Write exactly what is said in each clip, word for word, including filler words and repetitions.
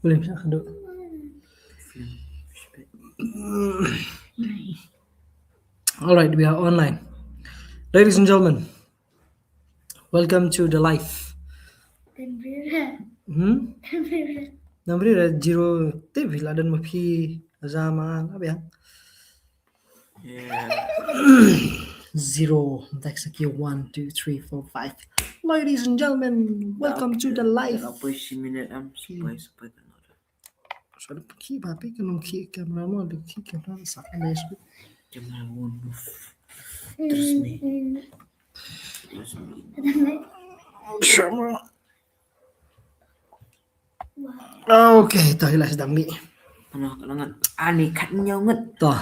Boleh, silakan, Dok. All right, we are online. Ladies and gentlemen, welcome to the live. Hmm? Nang beri dah zero, tapi lah dan mapi zaman apa ya? Zero. Text lagi one, two, three, four, five. Ladies and gentlemen, welcome to the live. Apa isi minit am? Supaya, supaya kan ada. Soalnya pergi, tapi kan pergi kamera mau, ada pergi kamera sak ada. Kamera mau move. Terus ni. Terus ni. Sama. Okay, to, ila sdang ni. Ano, kalangan. Ani kat nyonget. To.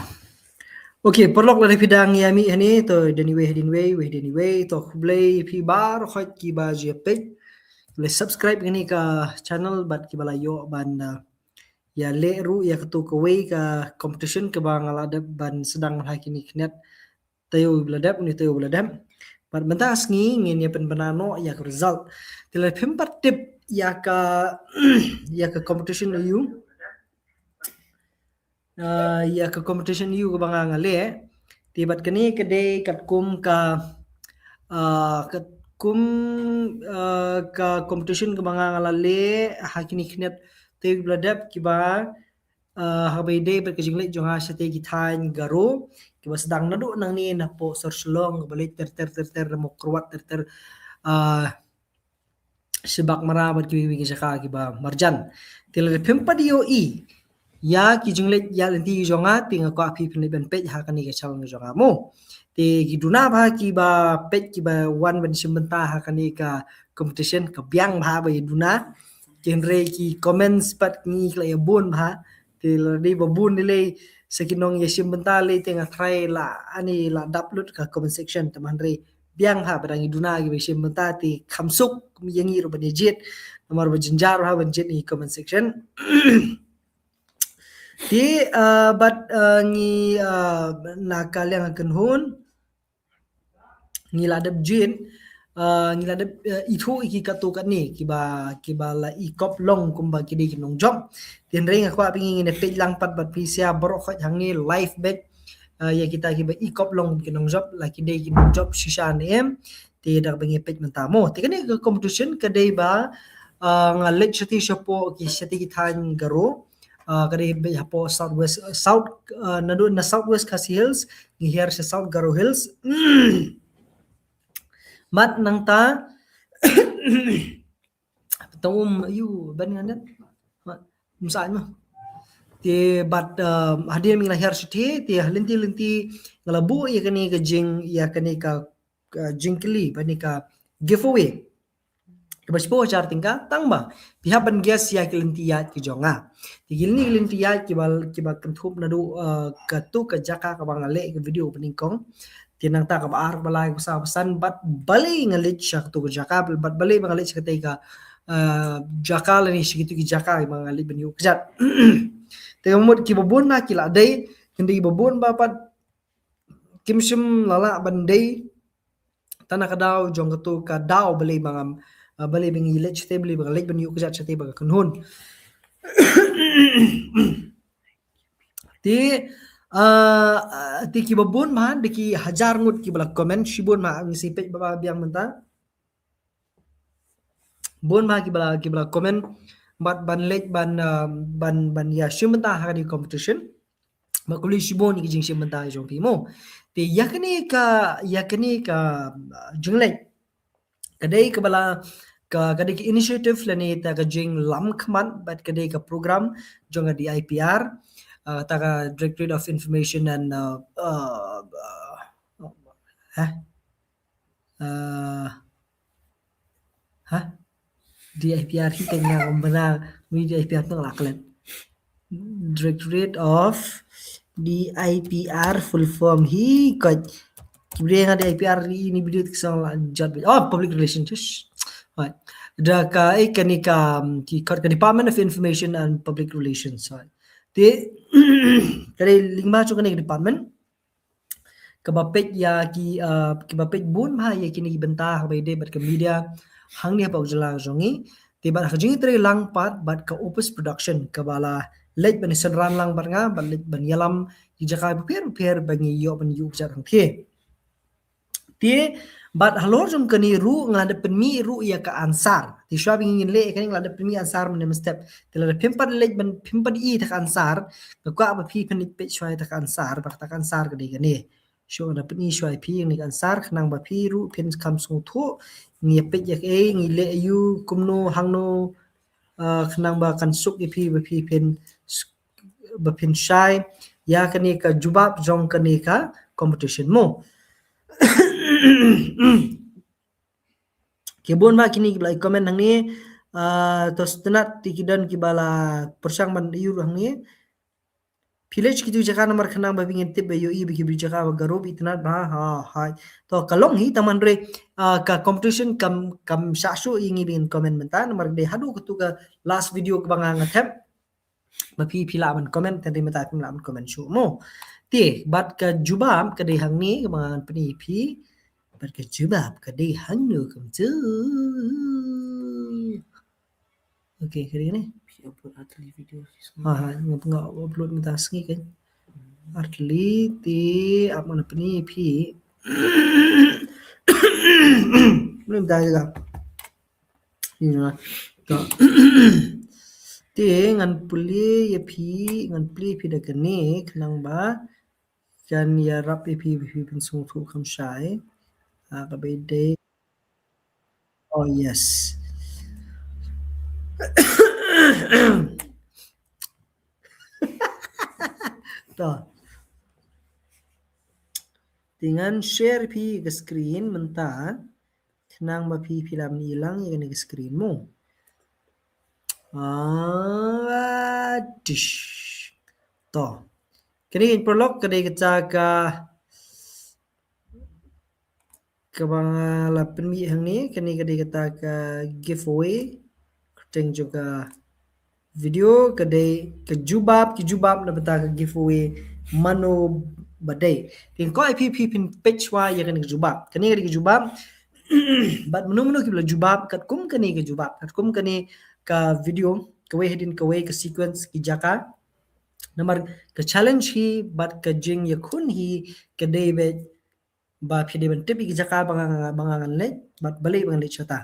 Okay, paralok, lada phi dang ïa mih hangne, to, dang ïa wei, dang ïa wei, dang ïa wei, to, khublei phi baroh khoit kiba ju peit. Leh subscribe kane ka channel bad kiba la ïoh ban, uh, ïa leh ruh ïa kato kawei ka competition kaba nga la dep ban sdang ha kine ki khyndiat. Taïew ba la dep, ne taïew ba la dep. Bad mynta sngi ngin ïa pynbna noh ïa ka result. Te lada phim pat tip ïa ka, ïa ka competition aïu, uh, ïa ka competition aïu kaba nga nga leh. Te bad kane ka dei katkum ka, uh, katkum, uh, ka competition kaba nga nga la leh ha kine ki khyndiat taïew ba la dep, kiba, uh, haba ïadei bad ka jingleit jong nga shatei ki thaiñ Garo, kiba sdang naduh nangne napoh sor Shillong, kaba leit ter ter ter ter, na Mawkyrwat ter ter, uh, Shibakmara bad kiwei kiwei ki jaka kiba marjan. Te lada phim pat ïohi ïa ki jingleit ïaid lynti jong nga, te nga kwah phi phin leit ban peit ha kane ka channel jong nga mo. Te ki duna bha kiba peit, kiba wan ban shim bynta ha kane ka competition, ka biang bha ba ïa duna. Hynrei ki comments pat ngi ki la ïa bun bha. Te lada dei ba bun lei sa ki nong ïa shim bynta lei, te nga tharai la, ani la dap lut ka comment section, te hynrei biang bha ba dang ïa duna kiba shim bynta, te kham suk ïa ngi ruh ban ïa jied. Namar ba jynjar bha ban jied na ki comment section. Te, uh, bad, uh, ngi, uh, na ka liang ka kynhun ngi la dep jied, uh, ngi la dep, uh, ithuh ïa ki katto katne kiba, kiba la i kop long kumba ki dei ki nongjop. Te hynrei nga kwah ba ngi ngin ïa peit lang pat bad phi sha baroh khoit hangne live beit. Uh, ïa kita kiba i kop long ki nongjop, la ki dei ki nongjop shisha ne em. Te da kaba ngi peit mynta mo. Te kane ka competition ka dei ba, uh, nga leit shatei shapoh ki, shatei ki thaiñ Garo. Uh, ka dei beit hapoh South West, uh, South, uh, naduh na South West Khasi Hills, ngi hiar sha South Garo Hills. Bad nangta, tang um, aïu, ban ngan dat. Bad, um sa ma. Te bad, um, hadien ba ngi la hiar shatei, te ha lynti lynti nga la buh ïa kane ka jing, ïa kane ka, ka jingkylli, bad ne ka giveaway. Kaba shiphew hajar tyngka, tang ba phi hap ban guess ïa ki lynti ïaid ki jong nga. Te kine ki lynti ïaid kiba, kiba kynthup naduh, uh, kato ka jaka kaba nga leh ka video ba nyngkong. Te nangta kaba ar, kaba lai, kaba saw, kaba san, bad balei nga leit sha kato ka jaka, bad balei ba nga leit sha katei ka, uh, jaka lane sha kito ki jaka ba nga leit ban ïuh kjat. Te ka mut kiba bun na ki la dei, hynrei kiba bun ba pat kim shym la lah ban dei. Tang na ka daw jong kato ka daw balei ba ngam, uh, balei ba ngi leit shatei, balei ba nga leit ban ïuh kjat shatei bad ka kynhun. Te, uh, uh, te kiba bun ma, da ki hajar ngut kiba la comment, shibun ma, ngi sa peit ba biang mynta. Bun ma kiba la, kiba la comment, bad ban leit ban, uh, ban, ban ïa shim bynta ha kane ka competition. Bad khublei shibun ïa ki jingshim bynta jong phi mo. Te ïa kane ka, ïa kane ka, uh, jingleit, ka dei kaba la, ka, ka dei ka initiative lane ta ka jinglam khmat bad ka dei ka program jong ka D I P R, uh, ta ka Directorate of Information and, uh, uh, uh, eh? Uh, ha? D I P R hi teng na kambana, mi D I P R teng la klet. Directorate of D I P R full form hi kot. Ki briew nga D I P R ini video tik sang la jot. Oh, public relations. Right. Da ka, eh, kane ka, um, ki kot ka Department of Information and Public Relations. Right. Te, ka dei lyngba jong kane ka department. Kaba peit ïa ki, uh, kaba peit bun bha ïa kine ki bynta haba ïadei bad ka media hangne hapoh jylla jong ngi. Te bad ha ka jingïatreilang pat bad ka Opus Production kaba la leit ban synran lang bad nga, bad leit ban ïalam ïa ki jaka bapher bapher ba ngi ïoh ban ïuh kjat hangthie. Te bad halor jong kane ruh nga la dep pynmih ruh ïa ka answer. Te shuwa ba ngin leh kane nga la dep pynmih answer mynne mynstep. Te lada phim pat leit ban phim pat ïohi ïa ka answer, nga kwah ba phi phin peit shuwa ïa ka answer, ba ka answer ka dei kane. Shuwa nga la pynmih shuwa ïa phi ïa kane ka answer khnang ba phi ruh phin kham sngewthuh. Ngi peit ïa kaei, ngi leh aïu, kumno, hangno, ah, khnang ba kan suk ïa phi ba phi phin ba phin shai ïa kane ka jubab jong kane ka competition mo. Ki bun ba kine kiba la comment hangne, ah, to sngewtynnat te ki don kiba la pyrshang ban ïoh hangne. Phi leh kitu jaka namar khnang ba phi ngin tip ba ïohi ba ki briew jaka ba Garo ba itynnat ba ha ha. To ka long hi tang hynrei, ah, ka competition kam, kam shah shuh ïa ngi ba ngin comment mynta namar dei haduh katu ka last video kaba nga nga thep. Ba phi phi lah ban comment, tang dei mynta phim lah ban comment shuh mo. Te bad ka jubab ka dei hangne kaba ngan pyni phi. Bad ka jubab ka dei hangno kumtu. Okay, ka dei ne. Phi upload artylli video. Ha ha, nga nga upload mynta sngi kan. Artylli te ap mana pyni phi. Mynta ka. Ïa, ka. Te ngan pule ïa phi, ngan pule ïa phi da kane khnang ba kan ïarap ïa phi, phi pynsngewthuh kham shai. Ah, kaba dei. Oh yes. To. Te ngan share phi ka screen mynta. Khnang ba phi phi lah ban ïohi lang ïa kane ka screen mo. Ah, tish. To. Kane ka paralok ka dei kata ka kaba nga la pynmih hangne, kane ka dei kata ka giveaway. Kyrteng jong ka video ka dei ka jubab, ki jubab na bynta ka giveaway mano ba dei. Te nga kwah ïa phi phi phin peit shuwa ïa kane ka jubab. Kane ka dei ka jubab. Bad mano mano kiba la jubab katkum kane ka jubab, katkum kane ka video, kawei hadien kawei, ka sequence, ki jaka. Namar ka challenge hi bad ka jingïakhun hi ka dei beit ba phi dei ban tip ïa ki jaka ba nga, ba nga ngan leit bad balei ba ngan leit shata.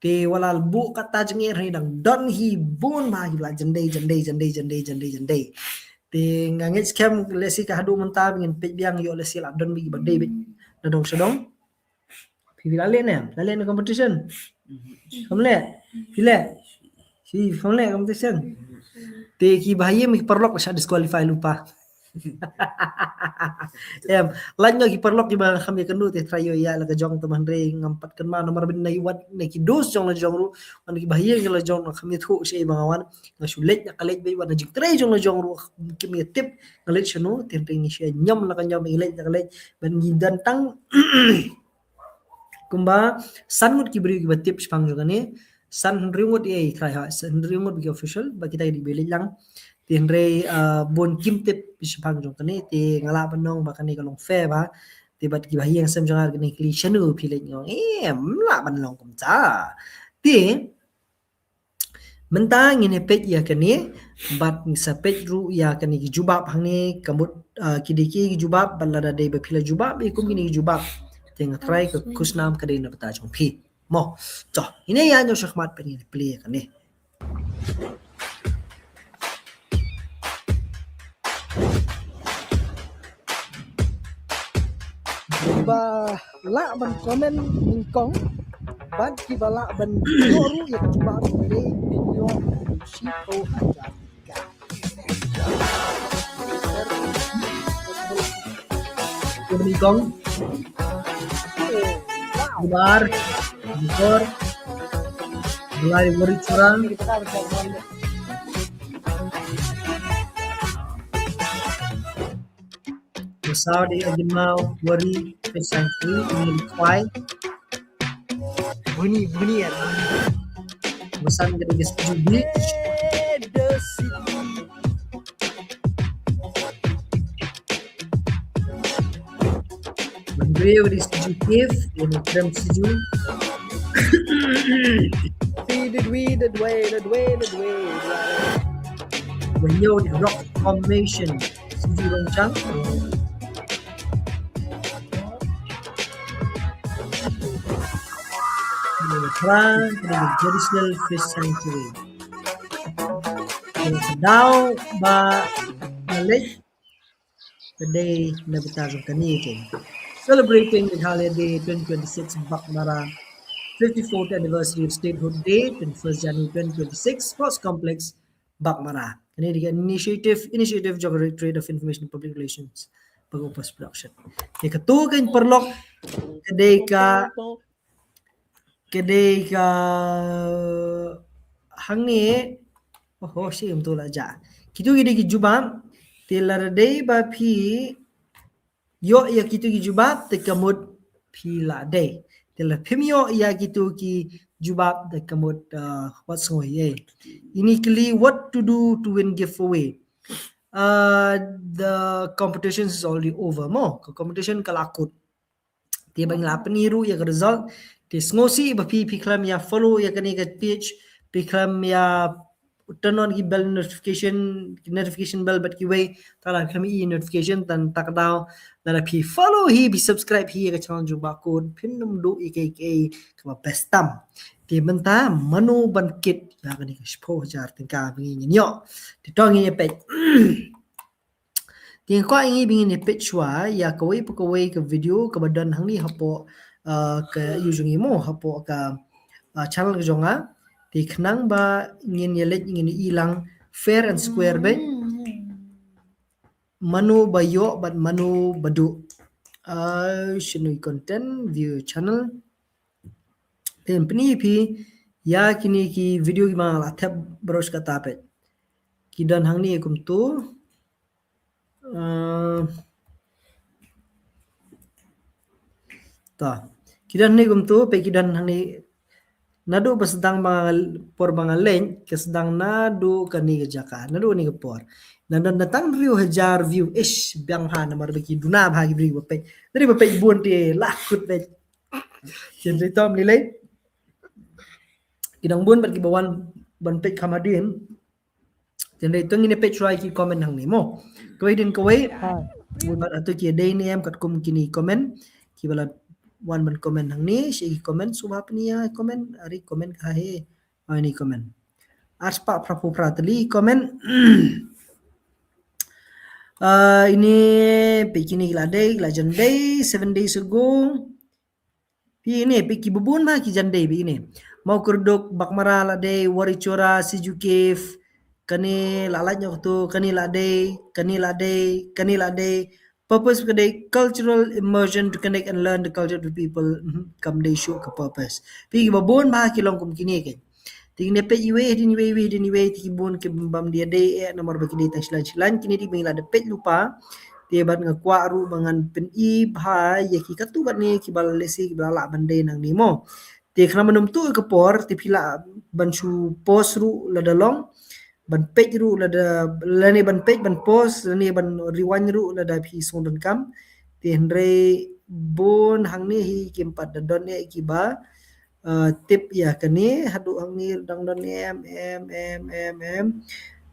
Te wat la buh kata jingeh hi dang don hi bun bha kiba la jyndei jyndei jyndei jyndei jyndei jyndei. Te nga ngeit skhem lehse ka haduh mynta ba ngin peit biang ïoh lehse la don beit kiba dei beit na dong sha dong. Phi phi la leh ne, la leh ne competition? Phim leh? Phi leh? Phi phim leh competition? Te kiba ha ïing ki paralok shah disqualify lypa. Em, lait noh ki paralok kiba kham ïakynduh te trai ïoh ïa la ka jong te hynrei ngam pat kynmaw namar ban ïa wat na ki dos jong la jong ruh, wan kiba ha ïing la jong kham ïathuh shaei ba nga wan, nga shu leit na ka leit beit wat na jingtrei jong la jong ruh kim ïatip nga leit shano, te hynrei ngi shu ñiam la ka ñiam, ngi leit na ka leit ban ngi don tang kumba san ngut ki briew kiba tip shaphang jong kane, san hynriew ngut ïa i trai ha, san hynriew ngut ki official, ba kita ki dei ba leit lang. Te hynrei, ah, bun kim tip shaphang jong kane, te nga lah ban ong ba kane ka long fair ba. Te bad kiba ha ïing sem jong nga kane ki leit shano phi leit, nga ong, em, lah ban long kumta. Te mynta ngin ïa peit ïa kane, bad ngin sa peit ruh ïa kane ki jubab hangne, ka mut, ah, ki dei ki jubab, bad lada dei ba phi la jubab ïa kum kine ki jubab, te nga trai ka khusnam ka dei na bynta jong phi. Mo, to, ngin ïa ïaid noh shakhmat bad ngin ïa plie ïa kane. Ba lah ban comment nyngkong bad kiba lah ban ïoh ruh ïa ka jubab, te phin ïoh shiphew hajar. Nyngkong. Bar. Bor. Blai Wari Churang. Saudi Agimau Wari Pesangki Mingkwai. Bunyi, bunyi ya. Pesan ke dei Sejuk Beach. Menteri beri Sejuk Cave, ini krem Sejuk. Did we, did we, did we, did we, did we. When you rock formation, Suji Rongchang. Kra, traditional fish sanctuary. Daw ba nalek ka dei na bynta jong kane ka. Celebrating Meghalaya Day twenty twenty-six Baghmara, fifty-fourth anniversary of statehood day, twenty-first January twenty twenty-six, Sports Complex, Baghmara. Kane dei ka initiative, initiative jong ka Directorate of Information and Public Relations bad ka Opus Production. Ïa kato kein paralok, ka dei ka, ka dei ka hangne. Oh, oh, shi em to la ja. Kito ki dei ki jubab, te lada dei ba phi ïoh ïa kito ki jubab, te ka mut phi la dei. Te lada phim ïoh ïa kito ki jubab, te ka mut, uh, wat sngewsih. Ini kylli, what to do to win giveaway? Uh, the competition is already over mo. Ka competition ka la kut. Te ba ngi la pyni ruh ïa ka result. Te sngewsih ba phi, phi khlem ïa follow ïa kane ka page, phi khlem ïa turn on ki bell notification, notification bell bad kiwei, te lada phi khlem ïohi notification, tang ta ka daw, lada phi follow hi, phi subscribe hi ïa ka channel jong Bah Kut, phin ym duh ïa kiei kiei kiba best tam. Te mynta mano ban kit ïa kane ka shiphew hajar tyngka ba ngin ïoh. Te to ngin ïa peit. Te nga kwah ïa ngi ba ngin ïa peit shuwa ïa kawei pa kawei ka video kaba don hangne hapoh, uh, ka ïu jong ngi mo, hapoh ka, uh, channel ka jong nga. Te khnang ba ngin ïa leit, ngin ïa i lang fair and square beit. Mano ba ïoh bad mano ba duh. Uh, shano i content, view channel. Te pyni phi ïa kine ki video kiba nga la thep baroh shi katta peit. Ki don hangne kumto. Uh, ta. Ki don hangne kumto, peit ki don hangne. Naduh ba sdang ba nga, por ba nga leit, ka sdang naduh kane ka jaka, naduh kane ka por. Nang don na tang hynriew hajar view, ish, biang bha namar ba ki duna bha ki briew ba peit. Hynrei ba peit bun te la kut peit. Hynrei to ym lei lei. Ki dang bun bad kiba wan ban peit kham hadien. Hynrei to ngin ïa peit shuwa ki comment hangne mo. Kawei din kawei. Bun bad hato ki dei ne em katkum kine comment. Kiba la wan ban comment hangne, shi ki comment, sngewbha pyni ïa comment, ari comment ka he. Oh, ini comment. Arspah phra phew phra tylli comment. Uh, ini peit kine ki la dei, ki la jan dei seven days ago. Peit ine, peit kiba bun bha ki jan dei, peit ine. Mawkyrduh, Baghmara la dei, Warichora, Sijuh Cave, kane la lait noh kato, kane la dei, kane la dei, kane la dei. Purpose ka dei cultural immersion to connect and learn the culture of the people. Mhm, kam dei shuh ka purpose. Peit kiba bun bha ki long kum kine kein. Te ngin ïa peit iwei hadien iwei, iwei hadien iwei, te ki bun ki bym dei dei eh, namar ba ki dei tang shilliang shilliang, kine dei ba ngi la da peit lypa. Te bad nga kwah ruh ba ngan pyni bha ïa ki katto katne kiba la lehse kiba la lah ban dei nangne mo. Te khnang ba ym tuh ka por, te phi lah ban shu pause ruh lada long, ban peit ruh lada, lane ban peit ban pause, lane ban rewind ruh lada phi sngewdonkam. Te hynrei bun hangne hi kim pat da don eh kiba, uh, tip ïa kane, haduh hangne dang don em, em, em, em, em.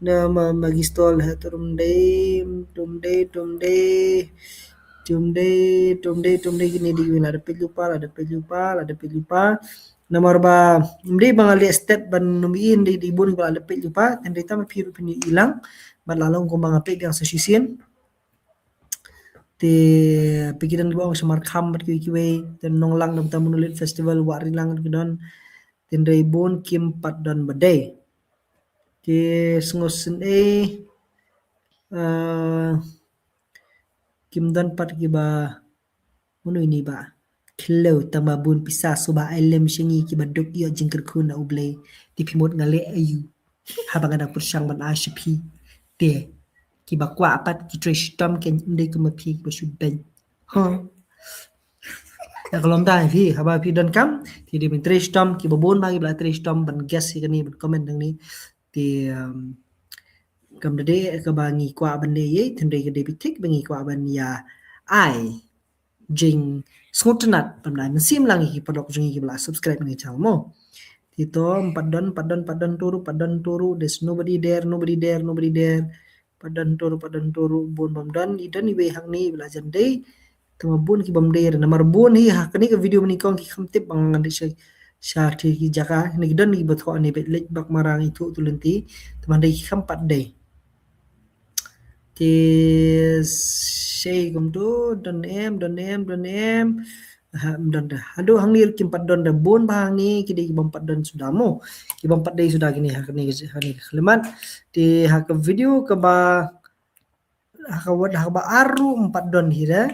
Na ma, ma ki stall ha to ym dei, to ym dei, to ym dei, to ym dei, to ym dei, to ym dei, kine dei, la da peit lypa, la da peit lypa, la da peit lypa. Namar ba ym dei ba nga leh stet ban ym i, ym dei, dei bun ba la da peit lypa, hynrei tang ma phi ruh phin i lang, bad la long kumba nga peit biang sa shisien. Te peit ki don kiba ong sha Markham bad kiwei kiwei, te Nonglang, Nongtang Monolith Festival, Wahrilang ki don, hynrei bun kim pat don ba dei. Te sngewsynei, eh, kim don pat kiba, mano ini ba khlem tang ba bun pisa, sngewbha ai lem sha ngi kiba duk ïoh jingkyrkhu na U Blei. Te phi mut nga leh aïu haba nga dang pyrshang ban ai sha phi? Te kiba kwah pat ki trei shitom kein, ym dei kum ma phi kiba shu beiñ. Huh. Ïa ka lom da phi, haba phi donkam, te dei ban trei shitom, kiba bun bha kiba la trei shitom ban guess ïa kane, ban comment nangne. Te, um, kam da dei kaba ngi kwah ban leh ïa, hynrei ka dei ba thik ba ngi kwah ban ïa ai jingsngewtynnat, ban ai mynsiem lang ïa ki paralok jong ngi kiba la subscribe na ka channel mo. Te Te to, em pat don, em pat don, em pat don turu, em pat don turu, there's nobody there, nobody there, nobody there. Em pat don turu, em pat don turu, bun bym don, i don iwei hangne, iba la jan dei. Tangba bun ki bym dei, namar bun hi ha kane ka video mynnyngkong ki kham tip ba ngan dei sha, sha ki jaka, ne ki don kiba thoh ne beit leit Baghmara ithuh tu lynti, tangba dei ki kham pat dei. Te sei kumtu, don em, don em, don em. Ha, em don da. Haduh hangne ruh kim pat don da, bun bha hangne, ki dei ki bym pat don suda mo. Ki bym pat dei suda kine ha kane, ha kane ka khyllipmat. Te ha ka video kaba, ha ka wad, ha kaba ar ruh em pat don hi da.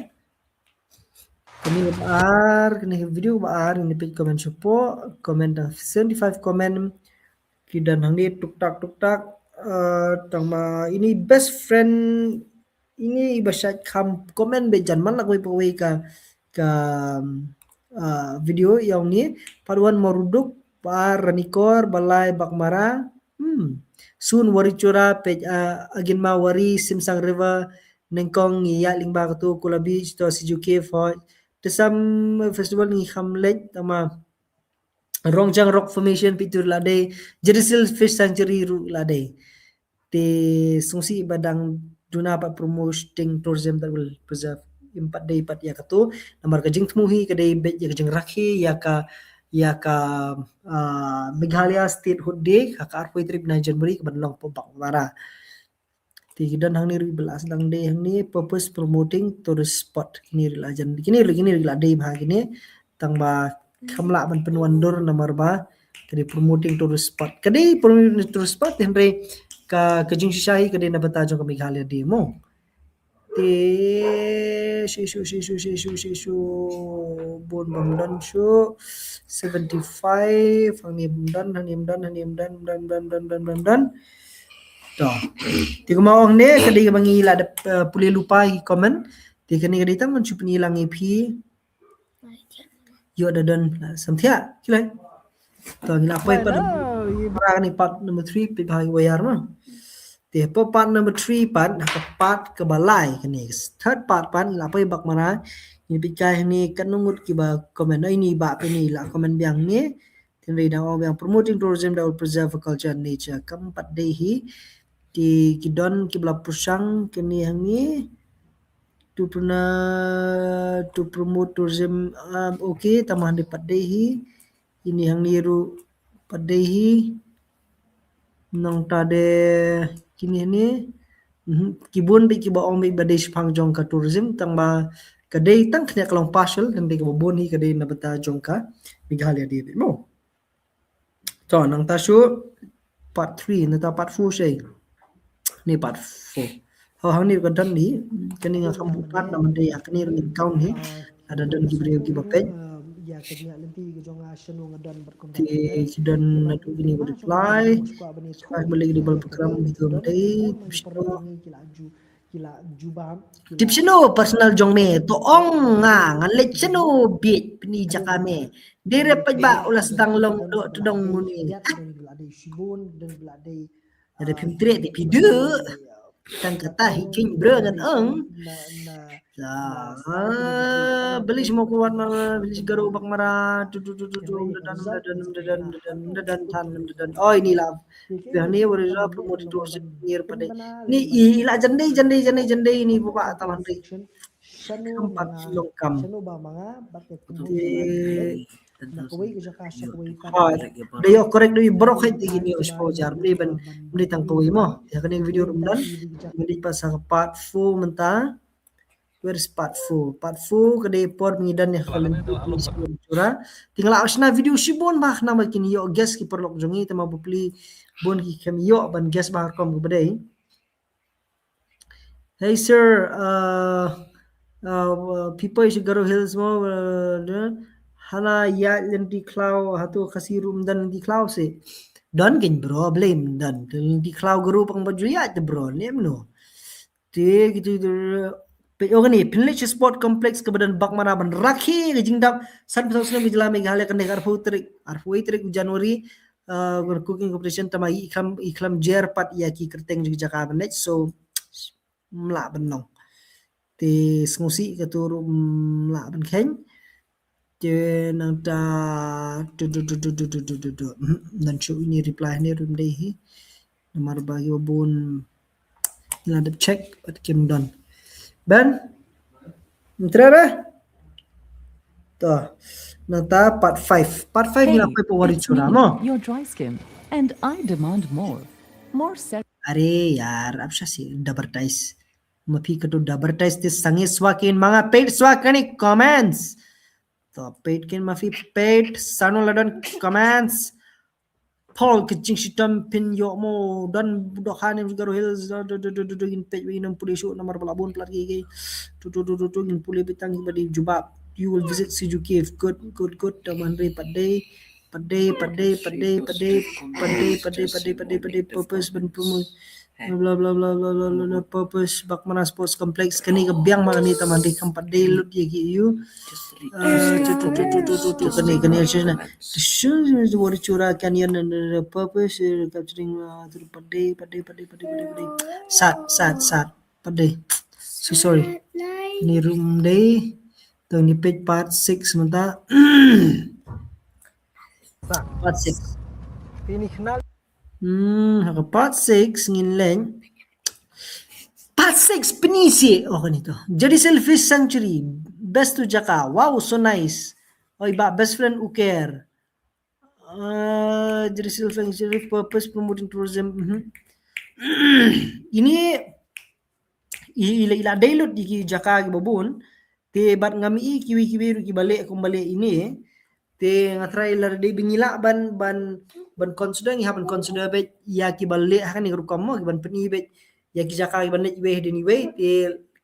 Kane kaba ar, kane ka video kaba ar, ngin peit comment shapoh, comment da seventy-five comment. Ki don hangne tuk tak, tuk tak. Eh, tangba ine best friend, ine iba shait kham comment beit jan man la kawei pa kawei ka, ka, ah, video ïa une. Part one Mawrynduk, part ar Ranikor, part lai Baghmara. Hmm. Soon Wari Chura, peit, ah, Aginma Wari, Simsang River, nyngkong ngi ïaid lyngba katu, Kula Beach, to Sijuke Falls. Te sam festival ngi kham leit, tangba Rongjang Rock Formation peit tu ruh la dei, Jerisil Fish Sanctuary ruh la dei. Te sngewsih ba dang duna pat promoting tourism that will preserve. Em pat dei pat ïa katu. Namar ka jingthmu hi ka dei beit ïa ka jingrakhe ïa ka, ïa ka, ah, Meghalaya Statehood Day, ha ka arphew tarik na January, ka ban long hapoh Baghmara. Te ki don hangne ruh ba la sdang dei hangne, purpose promoting tourist spot. Kine ruh la jan, kine ruh, kine ruh la dei bha kine. Tangba kham lah ban pynwandur namar ba ka dei promoting tourist spot. Ka dei promoting tourist spot, hynrei ka, ka jingshisha hi ka dei na bynta jong ka Meghalaya Day mo. Te shisha, shisha, shisha, shisha, bun bym don shuh. Seventy-five, hangne bym don, hangne bym don, hangne bym don, bym don, bym don, bym don, bym don, bym don. To. Te kumba ong ne, ka dei kaba ngi la dep, eh, pule lypa ïa ki comment. Te kane ka dei tang ban shu pyni lang ïa phi. Ïoh da don, la samthiah, ki lai. To, ngi la poi pat. Hello, ïa para kane part number three, peit bha ïa wayar ma. Te hapoh part number three pat, ha ka part kaba lai kane, third part pat, ngi la poi Baghmara. Ngi peit kai hangne katno ngut kiba comment, ine i bah peit ne i la comment biang ne. Te hynrei dang ong biang promoting tourism that will preserve our culture and nature. Kam pat dei hi. Te ki don kiba la pyrshang kane hangne. To prona-, to promote tourism, um, okay, tangba hangne pat dei hi. Ine hangne ruh pat dei hi. Nangta de kine hangne. Mhm. Ki bun beit kiba ong beit ba dei shaphang jong ka tourism, tangba ka dei tang kane ka long partial, tang dei kaba bun hi ka dei na bynta jong ka Meghalaya Day beit mo. To, nangta shu part three, nangta part four shai. Ne part four. Ho hangne ka don hi, kane nga kham buh part namar dei ha kane ruh ngin count hi. Lada don ki briew kiba peit. Te ki don naduh kine ba reply. Shuwa ba leh ki double program hi to dei. Tip shano personal jong me, to ong nga, ngan leit shano bieit pyni jaka me. Dei re paidbah u la sdang long doh tdong mune. Lada phim treh te phi duh. Tang kata hi king bro ngan ong. Sa, ah, beli semua kuat ma, beli segaro Baghmara, tu, tu, tu, tu, tu, dadan, dadan, dadan, dadan, dadan, tan, dadan. Oh, inilah. Ïa ne Wari Chura promote tourist near pat dei. Ni i la jan dei, jan dei, jan dei, jan dei ni buba taman dei. Kam pat long kam. Te da ïoh correct dei baroh hi te kine u shu jar dei ban dei tang kawei mo. Ïa kane video ruh ym don. Ngi dei pat sa ka part four mynta. Where is part four? Part four ka dei por ba ngi don ïa ka Wari Chura. Te nga la shna video shibun bha namar kin ïoh guess ki paralok jong ngi, te ma bapli bun ki khlem ïoh ban guess bha rukom kaba dei. Hey sir, uh, uh, phi poi sha Garo Hills mo, uh, hana ïaid lynti khlaw, hato Khasi ruh ym don lynti khlaw seh? Don keiñ bro, balei ym don? Lynti khlaw Garo pang ba ju ïaid te bro, ne em no? Te kitu, te, peit ïa kane, Pynlitch Sport Complex kaba don Baghmara ban rakhe ka jingdap sanphew saw snem ka jylla Meghalaya, kane ka arphew tarik, arphew wei tarik u January, uh, ka cooking competition, tangba i khlem, i khlem jer pat ïa ki kyrteng jong ki jaka ban leit, so ym lah ban long. Te sngewsih katu ruh ym lah ban kheiñ. Te nangta tu tu tu tu tu tu tu tu tu. Hmm, ngan shu ini reply ni rum dei hi. Namar ba ki ba bun. Ngi la dep check bad kim don. Ben. Ntra ba? To. Nangta part five. Part five ngi la poi pa Wari Chura mo. Your dry skin, and I demand more. More ser- Are yaar, ab sha si advertise. Ma phi ka tu advertise te sangeh swa kin manga paid swa kane comments. To paid kin ma phi paid sano la don comments. Paul ka jingshitom phin ïoh mo don dok ha ne Garo Hills do do do do do do in page wi nam pule shu namar bala bun plat ki ki. Do do do do do in pule bitang ba di jubab. You will visit Sijuki. Good, good, good. Taman ri pat dei. Pat dei, pat dei, pat dei, pat dei, pat dei, pat dei, pat dei, pat dei, pat dei, purpose ban promote. Bla bla bla bla bla bla bla, purpose Baghmara Sports Complex kane ka biang ma kane taman dei kam pat dei lut ïa ki ïa u. Eh, tu tu tu tu tu tu tu kane kane shu na. Shu shu shu Wari Chura Canyon and the purpose eh, capturing uh, tu pat dei pat dei pat dei pat dei pat dei pat dei. Sat sat sat pat dei. So sorry. Ni rum dei. Tang ni page part six mynta. Part six. Ini kenal. Hmm, ha ka part six ngin leng. Part six pynisi. Oh, kane to. Jerisil Fish Sanctuary. Best tu jaka. Wow, so nice. Oi ba best friend Uker. Uh, Jerisil Fish Sanctuary purpose promoting tourism. Mhm. Ini i- ila ila dei lut di ki jaka ki babun. Te bad ngam i kiwi kiwi ru ki bale kum bale ini. Te nga try la dei bingi la ban ban ban consider ngi ha ban consider bet ïa ki bale ha ni rukom mo ki ban peni bet ïa ki jaka ki ban leit wei dei ni wei. Te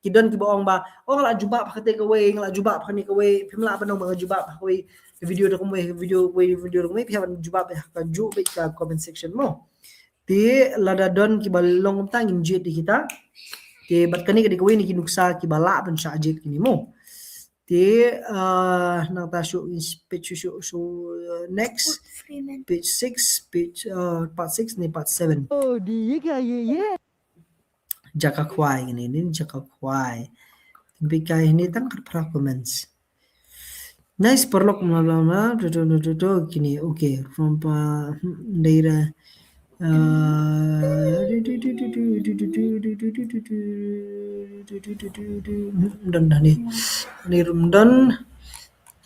ki don ki ba ong ba ong la jubab ha kate ka wei la jubab ha ni ka wei phim la ban ong ba nga jubab ha wei video da kum wei video wei video da kum wei phi ha ban jubab ha ka ju bet ka comment section mo. Te lada don ki ba long ta ngin jied di kita. Te bad kane ka dei ka wei ni ki nuksa ki ba la ban shah jied kini mo. Te uh, nang ta shu page shu shu shu uh, next page six page uh, part six ni part seven. Oh, di ye ka ye ye. Jaka khwai ni ni jaka khwai. Bi kai ni tang kar pra comments. Nice paralok bla bla bla tu tu tu tu tu kini okay from pa dei ra. Don dah ni. Ni rum don.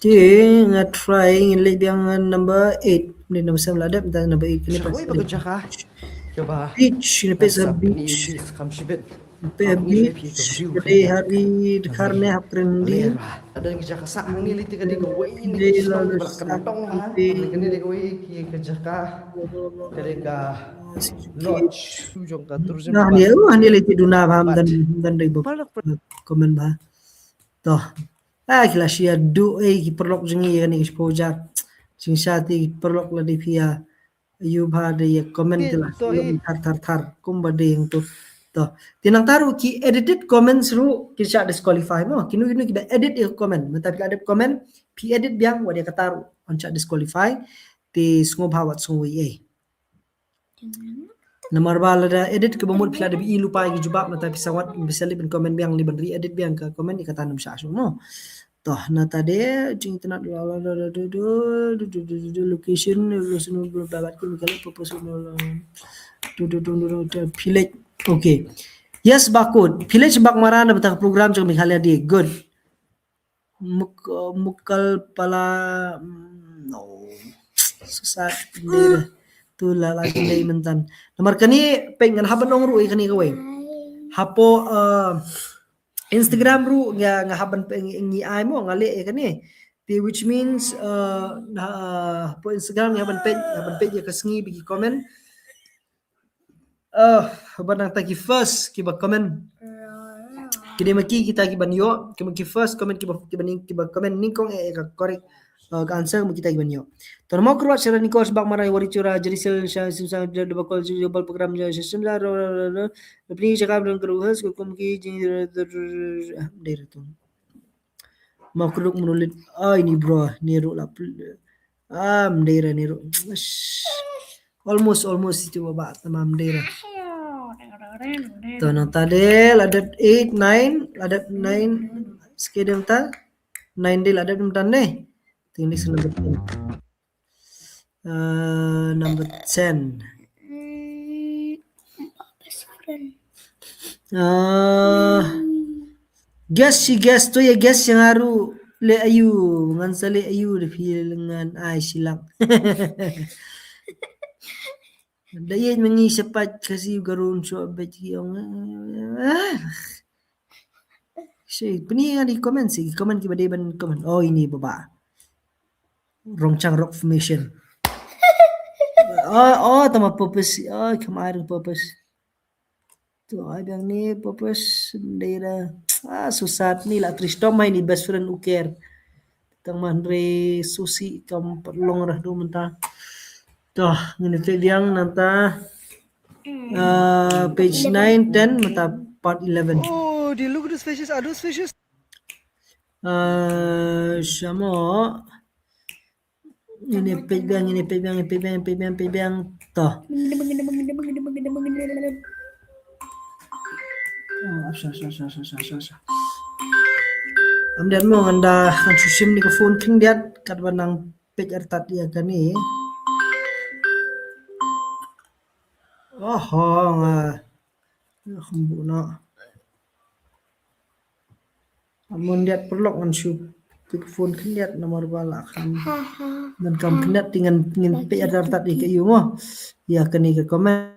Ti nga try ngin leh biang number eight. Ni number seven la dep dan number eight kini pas. Beach ni pas beach. Pe beach. Ka dei hari dkhar ne hap kren di. Ada ngi jaka sah hangne lei ti ka dei ka wei ni ka shnong ba la kyndong ha. Ka dei ka wei ki ka jaka. Ka dei ka lodge jong ka tourism. Nah, hangne, oh, hangne lei ti duna bha, dan dan dei ba comment bha. To. Ah, ki la share du ei ki paralok jong ngi ïa kane ki shiphew hajar. Jingshisha te ki paralok la dei phi ïa Ïa ba dei ïa comment te la ïa thar thar thar kumba dei ïa tu. To. Te nangta ruh ki edited comments ruh ki shah disqualify mo. Kino kino kiba edit ïa comment. Mynta phi la edit comment, phi edit biang wat ïa kata ruh yn shah disqualify. Te sngewbha wat sngewbha ei. Namar ba lada edit kiba mut phi la dep i lypa ïa ki jubab nangta phi sangwat phi sa leh ban comment biang leh ban re-edit biang ka comment ïa kata nam shah shuh mo. To, nangta de jingtynat location, location bla bla bla, purpose village. Okay. Yes, bakut village Baghmara na bynta ka program jong Meghalaya Day. Good. Muk mukal pala no. Susah. Tu la la dei myntan. Namar kane peit ngan hap ban ong ruh ïa kane kawei. Hapoh uh, Instagram ruh nga nga hap ban ngi ai mo nga leh ïa kane. Te which means uh, na uh, hapoh Instagram nga hap ban peit nga hap ban peit ïa ka sngi ba ki comment. Uh, ba nangta ki first kiba comment. Ki dei ma ki kita kiban ïoh ki ma ki first comment kiba kiba ning kiba comment nyngkong eh ka correct. Uh, ka answer ma kita kiban ïoh. Ton mo kruat sera ni kos bak marai wari chura jeri sel sha sim sa da ba kol jubal program ja sim sa ro ro ro ro pni chakap don kru has ko kum ki jing dei ra tu. Mo kruk munulit ai ni bro ni ru la. Am dei ra ni ru. Almost almost itu ba tamam dei ra. To nangta de la dep eight nine la dep nine. Skedem ta nine de la dep nangta ne. Te next number ten. Uh, number ten. Mm, best friend. Uh, guess shi guess to ïa guess ïa nga ruh leh aïu, ngan sa leh aïu da phi ngan ai shi lak. Da ïeit ma ngi shaphang Khasi Garo un shu beit ki ong. Ah. Shi pynïaid ïa ki comment shi, comment kiba dei ban comment. Oh, ini baba. Rongchang Rock Formation. Oh, oh, tama Purpose. Oh, kam ai Purpose. To ai biang ni Purpose dei da. Ah, susat ni la Tristom mai ni best friend uker. Tang man re susi kam pat long rah du mynta. To, ngin ïa biang nangta. Uh, page nine, ten, mynta part eleven. Oh, do you look at those fishes? Are those fishes? Uh, shamo. Ini page biang, ini page biang, ini page biang, ini page biang, page biang. To. Oh, sha, sha, sha. Am diat mo ngan da ngan shu shim ni ka phone khyndiat katba nang peit artat ïa kane. Oho nga. Kham buh noh. Am diat paralok ngan shu peit phone khyndiat namar ba la kham. Ngan kham khyndiat te ngan ngin peit artat ïa ka ïu mo. Ïa kane ka comment.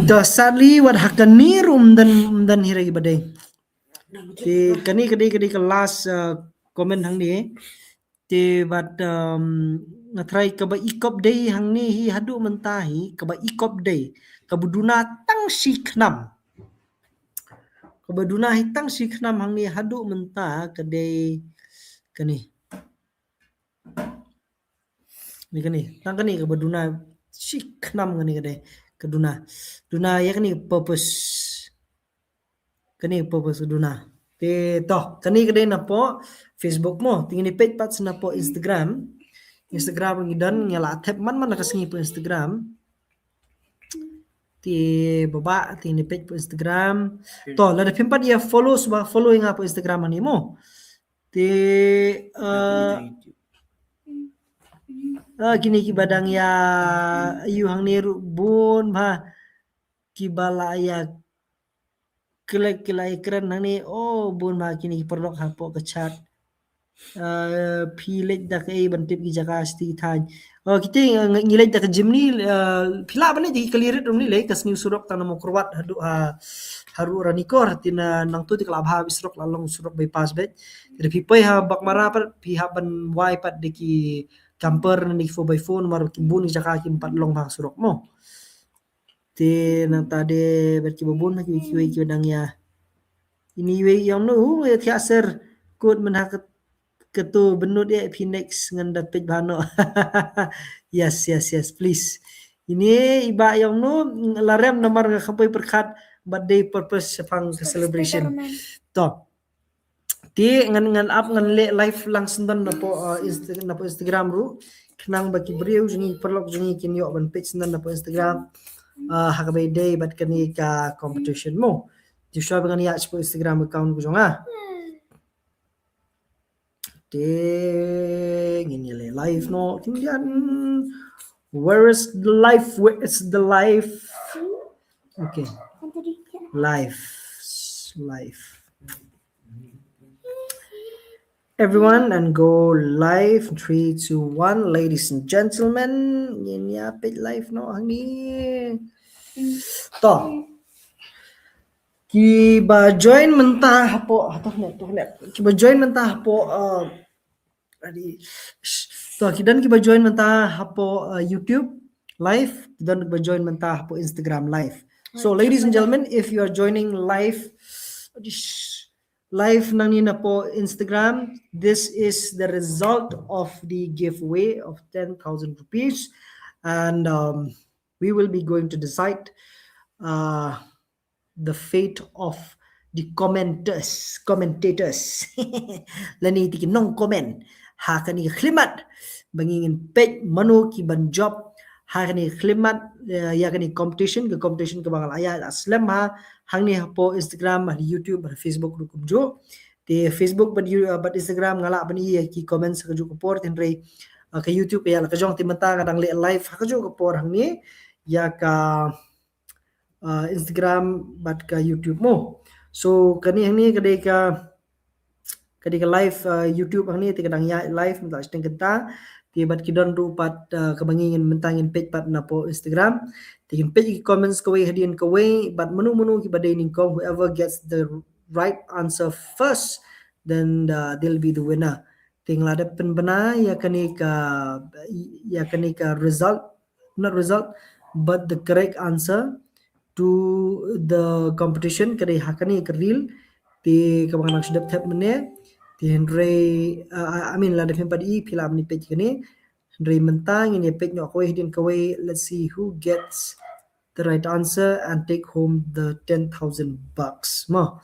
Da sadly wat ha kane ruh ym don ym don hi re ba dei. Te kane ka dei ka dei ka last, uh, comment hangne. Te bad, um, nga tharai kaba i kop dei hangne hi haduh mynta hi kaba i kop dei kaba duna tang shi khnam. Kaba duna hi tang shi khnam hangne haduh mynta ka dei kane. Ni kane, tang kane kaba duna shi khnam kane ka dei ka duna. Duna ïa kane Purpose. Kane Purpose duna. Te to, kane ka dei napoh Facebook mo, te ngin peit pat sa napoh Instagram. Instagram ngi don, ngi la thep man man ka sngi hapoh Instagram. Te baba te ngi page hapoh Instagram. To lada phim pat ïa follow, sngewbha follow ïa nga hapoh Instagram hangne mo. Te uh, uh, kine kiba dang ïa ïoh hangne ruh bun bha kiba la ïa klik, ki la ïa kren hangne. Oh, bun bha kine ki paralok hapoh ka chat. Uh, phi leit da kaei ban tip ki jaka sha ki thaiñ? Oh, kita ngi leit da ka Jimny, uh, phi lah ban leit da ki kali rit ruh, leit ka sniew surok tang na Mawkyrwat haduh ha, haduh Ranikor. Te nangtu te ka la bha bha surok, la long surok bypass beit. Te phi poi ha Baghmara pat phi hap ban wai pat da ki camper ne ki four by four namar ki bun ki jaka kim pat long bha surok mo. Te nangta de bad kiba bun ha kiwei kiwei kiba dang ïa. Ini iwei ïong no hu ïa thiah ser kut men ha ka, katu benut ïa phi next ngan da page bha no. Yes, yes, yes, please. Ini iba ïong no, la rem namar nga kham poi pyrkhat bad dei purpose shaphang ka celebration. To. Te ngan, ngan ap, ngan leh live lang syndon napoh, uh, Insta-, napoh Instagram ruh. Khnang ba ki briew jong ngi, paralok jong ngi kin ïoh ban page syndon napoh Instagram. Uh, ha kaba ïadei bad kane ka competition mo. Te shuwa ba ngan ïa shapoh Instagram account ka jong nga. Te ngin ïa leh live no. Kin ïa, where is the live? Where is the live? Okay. Live. Live. Everyone and go live. Three, two, one. Ladies and gentlemen, ngin ïa page live no hangne. To. Kiba join mynta hapoh, hato ne, to ne. Kiba join mynta hapoh, uh, ready. To, ki don kiba join mynta hapoh, uh, YouTube live, ki don kiba join mynta hapoh Instagram live. So, ladies and gentlemen, if you are joining live, live nangne napoh Instagram, this is the result of the giveaway of ten thousand rupees. And, um, we will be going to decide, uh, the fate of the commenters, commentators. Lane te ki nong comment ha kane ka khlieh mat ba ngin peit mano ki ban jop ha kane ka khlieh mat, eh, ïa kane ka competition, ka competition kaba nga la ïa slem ha hangne hapoh Instagram, ha YouTube, ha Facebook ruh kumjuh. Te Facebook bad You-, bad Instagram nga lah ban ïa ki comment ha kajuh ka por, hynrei, eh, ka YouTube ïa la ka jong te mynta nga dang leh live ha kajuh ka por hangne ïa ka uh, Instagram bad ka YouTube mo. So kane hangne ka dei ka, ka dei ka live, uh, YouTube hangne te ka dang ïa live mynta shiteng kynta. Te bad ki don ruh pat, uh, kaba ngin mynta ngin peit pat napoh Instagram. Te ngin peit ki comments kawei hadien kawei bad mano mano kiba dei nyngkong, whoever gets the right answer first, then, uh, they'll be the winner. Te nga la dep pynbna ïa kane ka, ïa kane ka result, not result, but the correct answer to the competition ka dei ha kane ka reel. Te kaba nga nang shu dep thep mynne. Te hynrei, uh, I mean, lada phim pat i phi lah ban peit kane. Hynrei mynta ngin ïa peit noh kawei hadien kawei. Let's see who gets the right answer and take home the ten thousand bucks. Mo.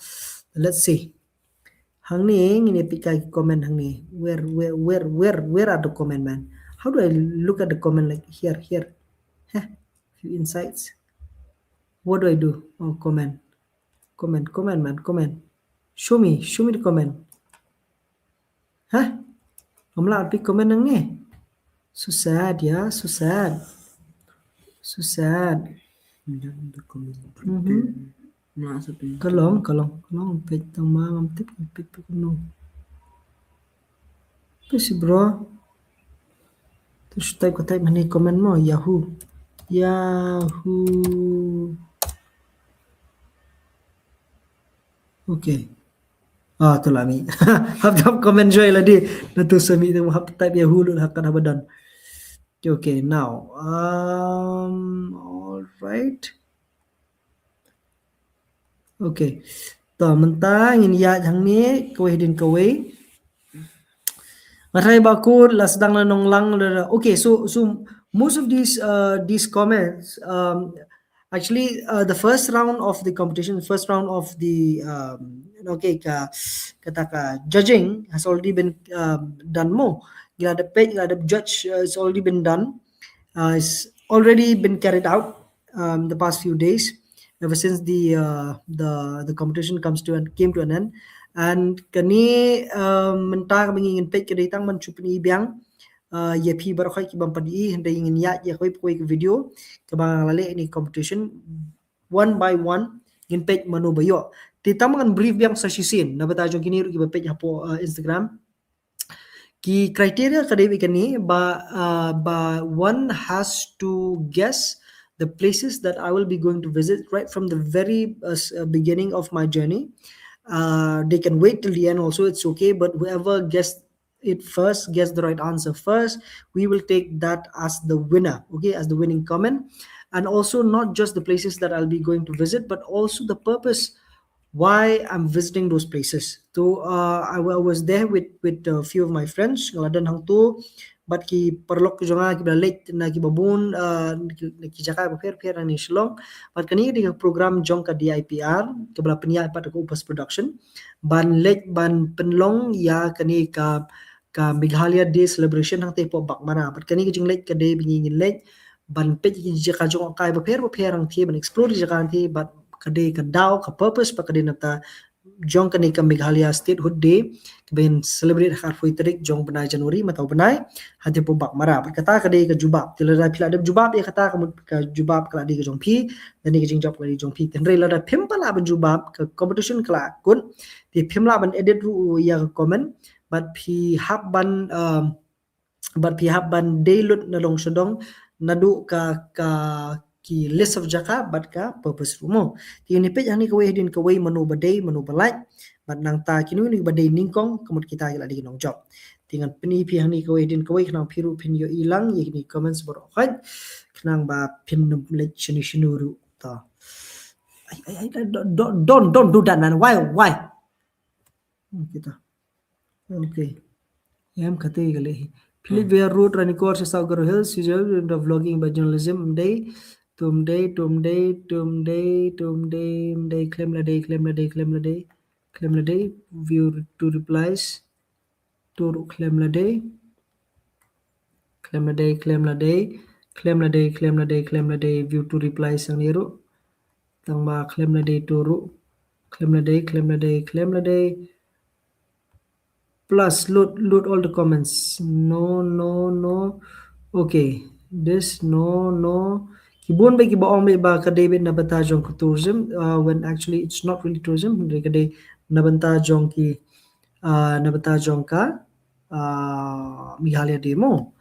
Let's see. Hangne ngin ïa peit ki comment hangne. Where, where, where, where, where are the comment, man? How do I look at the comment? Like here, here. Heh, few insights. What do I do? Oh, comment. Comment, comment, man, comment. Show me, show me the comment. Hah? Ngam lah peit comment nangne. So sad, yeah, so sad. So sad. Mhm. Ka long, ka long, ka long, peit tang ma ngam tip, peit, peit, no. Peit shi bro. Tu shu type, ka type mane comment mo, Yahoo. Yahoo. Okay. Ah, tu la mih. Hap, hap comment joy la dei. Na tu sa mih tu hap type Yahoo lut hap kan hap done. Okay, okay, now. Um, all right. Okay. To mynta ngin ïaid hangne kawei hadien kawei. Nga tharai ba kut la sdang la nonglang la. Okay, so, so most of these, uh, these comments, um, actually, uh, the first round of the competition, the first round of the, um, Okay, ka, kata ka judging has already been, um, done mo. Ngi la dep peit, ngi la dep judge, uh, it's already been done. Uh, it's already been carried out, um, the past few days, ever since the, uh, the, the competition comes to an, came to an end. And kane, um, mynta kaba ngi ngin peit ka dei tang ban shu pyni biang, uh, ïa phi baroh kiba ym pat ïohi, hynrei ngin ïaid ïa kawei pa kawei ka video kaba la leh ïa kane ka competition, one by one, ngin peit mano ba ïoh. Te tang ngan brief biang sa shisien na bynta jong kine ruh kiba peit hapoh, uh, Instagram. Ki criteria ka dei beit kane ba, uh, ba one has to guess the places that I will be going to visit right from the very, uh, s-, uh, beginning of my journey. Uh, they can wait till the end also, it's okay, but whoever guessed it first, guess the right answer first, we will take that as the winner, okay, as the winning comment. And also not just the places that I'll be going to visit, but also the purpose why I'm visiting those places. So, uh, I, wa- I was there with, with a few of my friends, nga la don hangto bad ki paralok jong nga kiba la leit na kiba bun, uh, na ki, na ki jaka bapher bapher hangne Shillong. Bad kane ka dei ka program jong ka D I P R kaba la pynïaid pat da ka Opus Production ban leit ban pynlong ïa kane ka, ka Meghalaya Day celebration hangtei hapoh Baghmara. Bad kane ka jingleit ka dei ba ngi ngin leit ban peit ki jaka jngohkai bapher bapher hangtei, ban explore ki jaka hangtei, bad ka dei ka daw, ka purpose bad ka dei na bynta jong kane ka Meghalaya Statehood Day kaba ngin celebrate ha ka arphew tarik jong bnai January, mynta u bnai, hangtei hapoh Baghmara. Bad kata ka dei ka jubab. Te lada phi la dep jubab ïa kata, ka mut ka jubab ka la dei ka jong phi, lane ka jingjop ka la dei jong phi. Te hynrei lada phim pat lah ban jubab, ka competition ka la kut, te phim lah ban edit ruh ïa ka comment, bad phi hap ban, um, bad phi hap ban dei lut na long sha dong naduh ka, ka ki list of jaka bad ka purpose ruh mo. Te ngin ïa peit hangne kawei hadien kawei mano ba dei, mano ba lait, bad nangta kino kino ba dei nyngkong, ka mut kita ki la dei ki nongjop. Te ngan pyni phi hangne kawei hadien kawei khnang phi ruh phin ïohi lang ïa kine ki comments baroh khoit, khnang ba phin ym leit shano shano ruh. To. Ai, ai, ai, don't, don't, don't, don't do that, man. Why, why? Okay, to. Okay. Em, kata ka leh. Philip Wear Road, Ranikor, South Garo Hills, usual, the vlogging by journalism, ym dei, to ym dei, to ym dei, to ym dei, to ym dei, ym dei, khlem la dei, khlem la dei, khlem la dei, khlem la dei, view to replies, to ruh khlem la dei, khlem la dei, khlem la dei, khlem la dei, khlem la dei, khlem la dei, view to replies hangne ruh. Tang ba khlem la dei to ruh. Khlem la dei, khlem la dei, khlem la dei. Plus, load, load all the comments. No, no, no. Okay. This, no, no. Ki bun bha kiba ong bha ba ka dei beit na bynta jong ka tourism, uh, when actually it's not really tourism. Hynrei ka dei na bynta jong ki, uh, na bynta jong ka, uh, Meghalaya Day mo.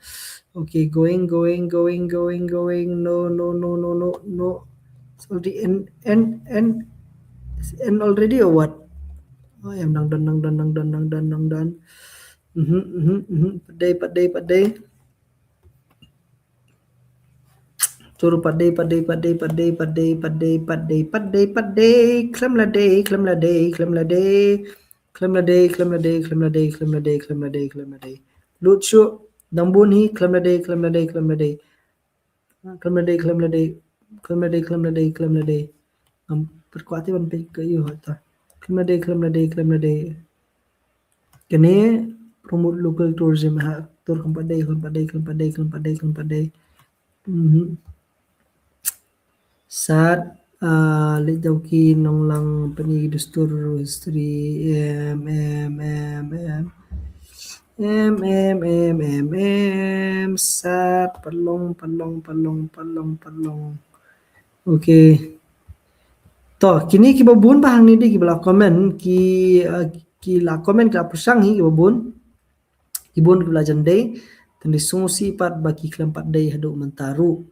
Okay, going, going, going, going, going. No, no, no, no, no, no. It's already end, end, end, end already or what? Oh, em, nang don, nang don, nang don, nang don, nang don. Mhm, mhm, mhm. Pat dei, pat dei, pat dei. To ruh pat dei, pat dei, pat dei, pat dei, pat dei, pat dei, pat dei, pat dei, pat dei. Khlem la dei, khlem la dei, khlem la dei. Khlem la dei, khlem la dei, khlem la dei, khlem la dei, khlem la dei, khlem la dei. Lut shuh, dang bun hi, khlem la dei, khlem la dei, khlem la dei. Khlem la dei, khlem la dei, khlem la dei, khlem la dei, khlem la dei. Ngam pat kwah te ban peit ka ïoh hata. Khlem la dei, khlem la dei, khlem la dei. Kane promote local tourism ha, tur khlem pat dei, khlem pat dei, khlem pat dei, khlem pat dei, khlem pat dei. Mhm. Sat, ah, leit da ki nonglang pyni dustur history, em, em, em, em. Em, em, em, em, em. Sat, pat long, pat long, pat long, pat long, pat long. Okay. To, kine kiba bun bha hangne dei kiba la comment, ki, ah, ki la comment, ki la pyrshang hi kiba bun. Ki bun kiba la jan dei, te ngi sngewsih pat ba ki khlem pat dei haduh mynta ruh.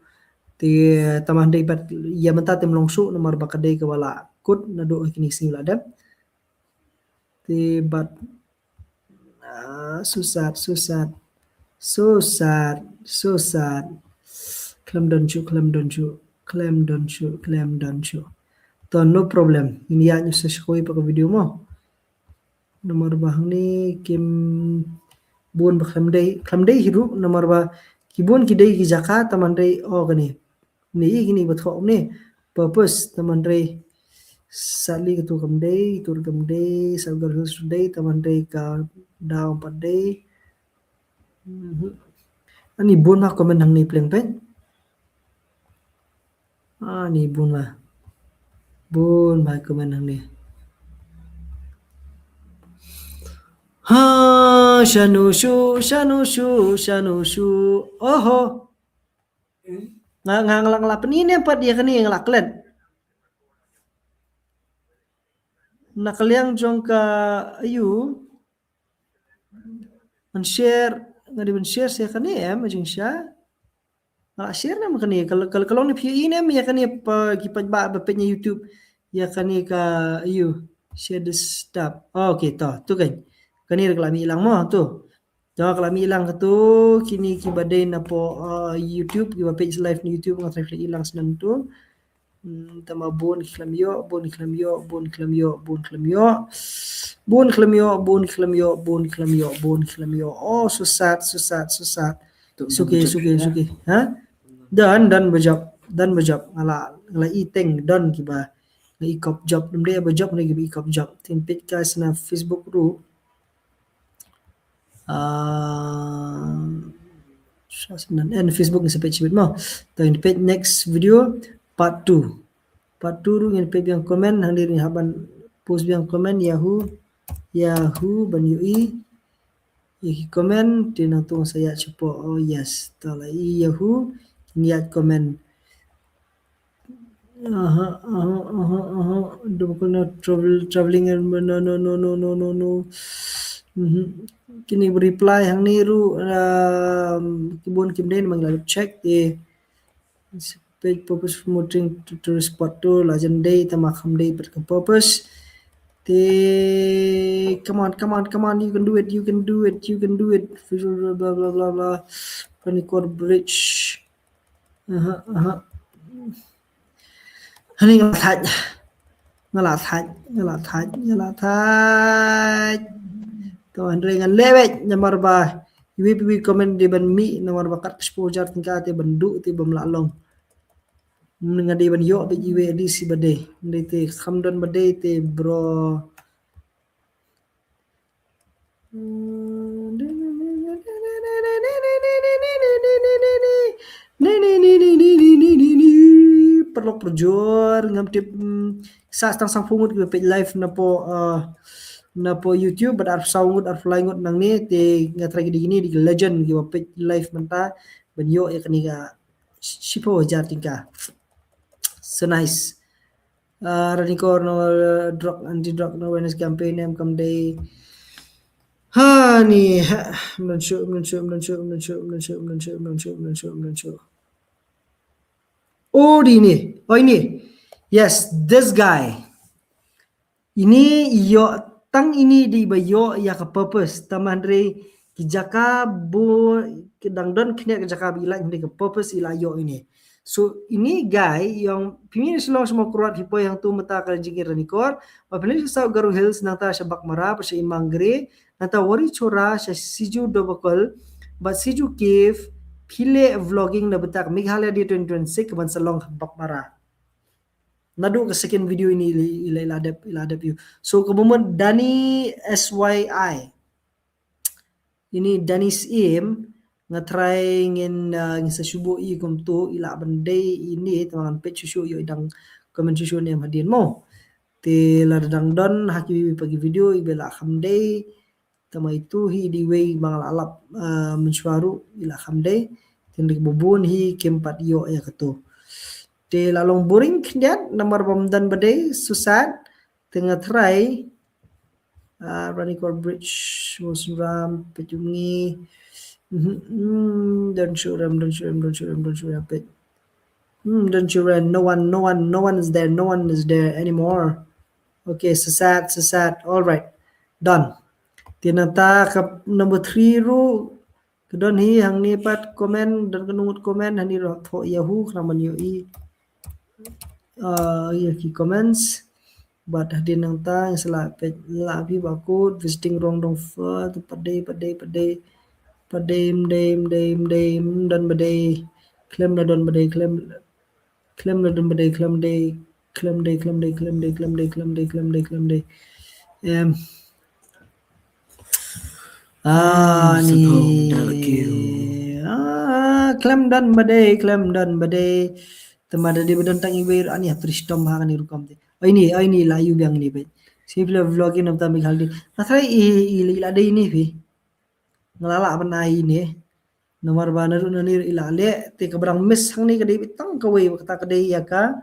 Te tang ba dei pat ïa mynta te ym long shuh namar ba ka dei kaba la kut naduh ha kine ki sngi ba la dep. Te bad, ah, so sad, so sad. So sad, so sad. Khlem don shuh, khlem don shuh, khlem don shuh, khlem don shuh. To, no problem. Ngin ïa ñiew sa sha kawei pat ka video mo. Namar ba hangne kim bun ba khlem dei, khlem dei hi ruh, namar ba ki bun ki dei ki jaka tang ba dei, oh, kane. Ne i kine ba thoh ne. Purpose tang ba dei. Sali katu kam dei, tur kam dei, South Garo Hills dei, tangba dei ka daw pat dei. Mhm. Ani bun ma comment hangne pleng peng. Ani bun ma. Bun ma comment hangne. Ha, shano shu, shano shu, shano shu. Oho. Nga, nga, nga la, nga la pyni ne pat ïa kane nga la klet. Na ka liang jong ka, aiu. Ban share, nga dei ban share sa kane em, jingshisha. Nga la share ne em kane, ka, ka, ka long ne phi ïohi ne em ïa kane pa, ki paidbah ba peit na YouTube. Ïa kane ka, aiu, share desktop. Oh, okay, to, tu kan. Kane ruh ka la mih lang mo, tu. Te ka la mih lang katu, kine kiba dei napoh, uh, YouTube, kiba peit live na YouTube, nga try peit lang snem tu. Hmm, tangba bun ki khlem ïoh, bun ki khlem ïoh, bun ki khlem ïoh, bun ki khlem ïoh. Bun ki khlem ïoh, bun ki khlem ïoh, bun ki khlem ïoh, bun ki khlem ïoh. Oh, so sad, so sad, so sad. Tu, suki, tu, suki, ya. Suki. Ha? Done, done ba jop, done ba jop. Nga la, nga la i teng, done kiba. Nga i kop jop, ym dei ba jop ne kiba i kop jop. Tin peit guys na Facebook ruh. Ah, sha snem en Facebook ngi sa peit shibit mo. To ngin peit next video part two. Part two ruh ngin peit biang comment, hangne ruh ngin hap ban post biang comment, Yahoo, Yahoo ban ïohi. Ïa ki comment, te nangtu sa ïa shapoh, oh yes. To la i Yahoo, ngin ïa comment. Aha, aha, aha, aha. Double call, no travel, traveling, and no, no, no. Mhm. Kine reply hangne ruh, um, ki bun kim dei, namar nga la check te. Page purpose promoting to, to respond to, la jan dei, tangba kham dei pat ka purpose. Te, come on, come on, come on, you can do it, you can do it, you can do it. Blah, blah, blah, blah. Ranikor Bridge. Aha, aha. Hani nga la thait. Nga la thait, nga la thait, nga la thait. To hynrei ngan leh beit namar ba iwei pa iwei comment dei ban mih namar ba kat ka shiphew hajar tyngka te ban duh te bym lah long. Nga dei ban ïoh beit iwei additional ba dei. Dei te kham don ba dei te bro. Paralok parajor, ngam tip, mm, sa tang sawphew ngut kiba peit live napoh, uh, napoh YouTube, bad arphew saw ngut, arphew lai ngut nangne, te nga tharai ki dei kine, dei ki legend kiba peit live mynta, ban ïoh ïa kane ka shiphew hajar tyngka. So nice. Ah, Ranikor, no, uh, drug, anti drug, no awareness campaign, em kam dei. Hani, ha, mlun shu, mlun shu, mlun shu. Oh, dei ini. Oh, ini. Yes, this guy. Ini ïoh, tang ini dei ba ïoh ïa ka purpose. Tangba hynrei ki jaka ba, ki dang don khyndiat ki jaka ba i lait, hynrei ka purpose i la ïoh ini. So, ini guy, ïong, phi mih na Shillong sha Mawkyrwat, phi poi hangtu mynta ka jingïaid Ranikor, ba phi leit sha South Garo Hills, nangta sha Baghmara, bad sha Imangre, nangta Wari Chora, sha Siju Dobokol, bad Siju Cave, phi leh vlogging na bynta ka Meghalaya Day twenty twenty-six, ka ban sa long ha Baghmara. Naduh ka second video ini i la, i la dep, i la dep ïoh. So, kaba mut Dani S Y I. Ini Dani Syiem, nga tharai ngin, uh, ngin sa shu buh i kumto, i lah ban dei ini, te ngan peit shuh shuh ïoh i dang comment shuh shuh ne em hadien mo. Te lada dang don ha kiwei pat ki video, i ba lah kham dei, tangba itu hi dei iwei ba nga la lap, uh, mynshuwa ruh, i lah kham dei. Te hynrei ba bun hi kim pat ïoh ïa kato. Te la long boring khyndiat, namar bym don ba dei, so sad. Te nga tharai, ah, Ranikor Bridge, Mawsynram, peit ïa ngi. Mhm, mm, don shuh ruh em, don shuh ruh em, don shuh ruh em, don shuh ruh em, peit. Hmm, don shuh ruh em, no one, no one, no one is there, no one is there anymore. Okay, so sad, so sad. All right. Done. Te nangta ka number three ruh, ka don hi hangne pat comment, don kano ngut comment, hangne ruh thoh Yahoo, khnang ban ïohi. Ah, ïa ki comments. Bad hadien nangta, ngi sa lah peit, lah phi ba kut, visiting Rong Dong Pha, tu pat dei, pat dei, pat dei, pat dei, ym dei, ym dei, ym dei, ym don ba dei, khlem la don ba dei, khlem, khlem la don ba dei, khlem dei, Khlem dei, khlem dei, khlem dei, khlem dei, khlem dei, khlem dei, khlem dei. Em. Ah, ni. Ah, khlem don ba dei, khlem don ba dei. Te ma da dei ba don tang iwei, ani ha tristom ha kani rukom te. Ai ni, ai ni la ïoh biang ni beit. Sngewbha vlog in namta Meghalaya. Nga try i, i, i la dei ni phi. Nga la lah ban ai ni. Namar ba naduh nangne i la leh, te kaba dang miss hangne ka dei beit tang kawei, kata ka dei ïa ka,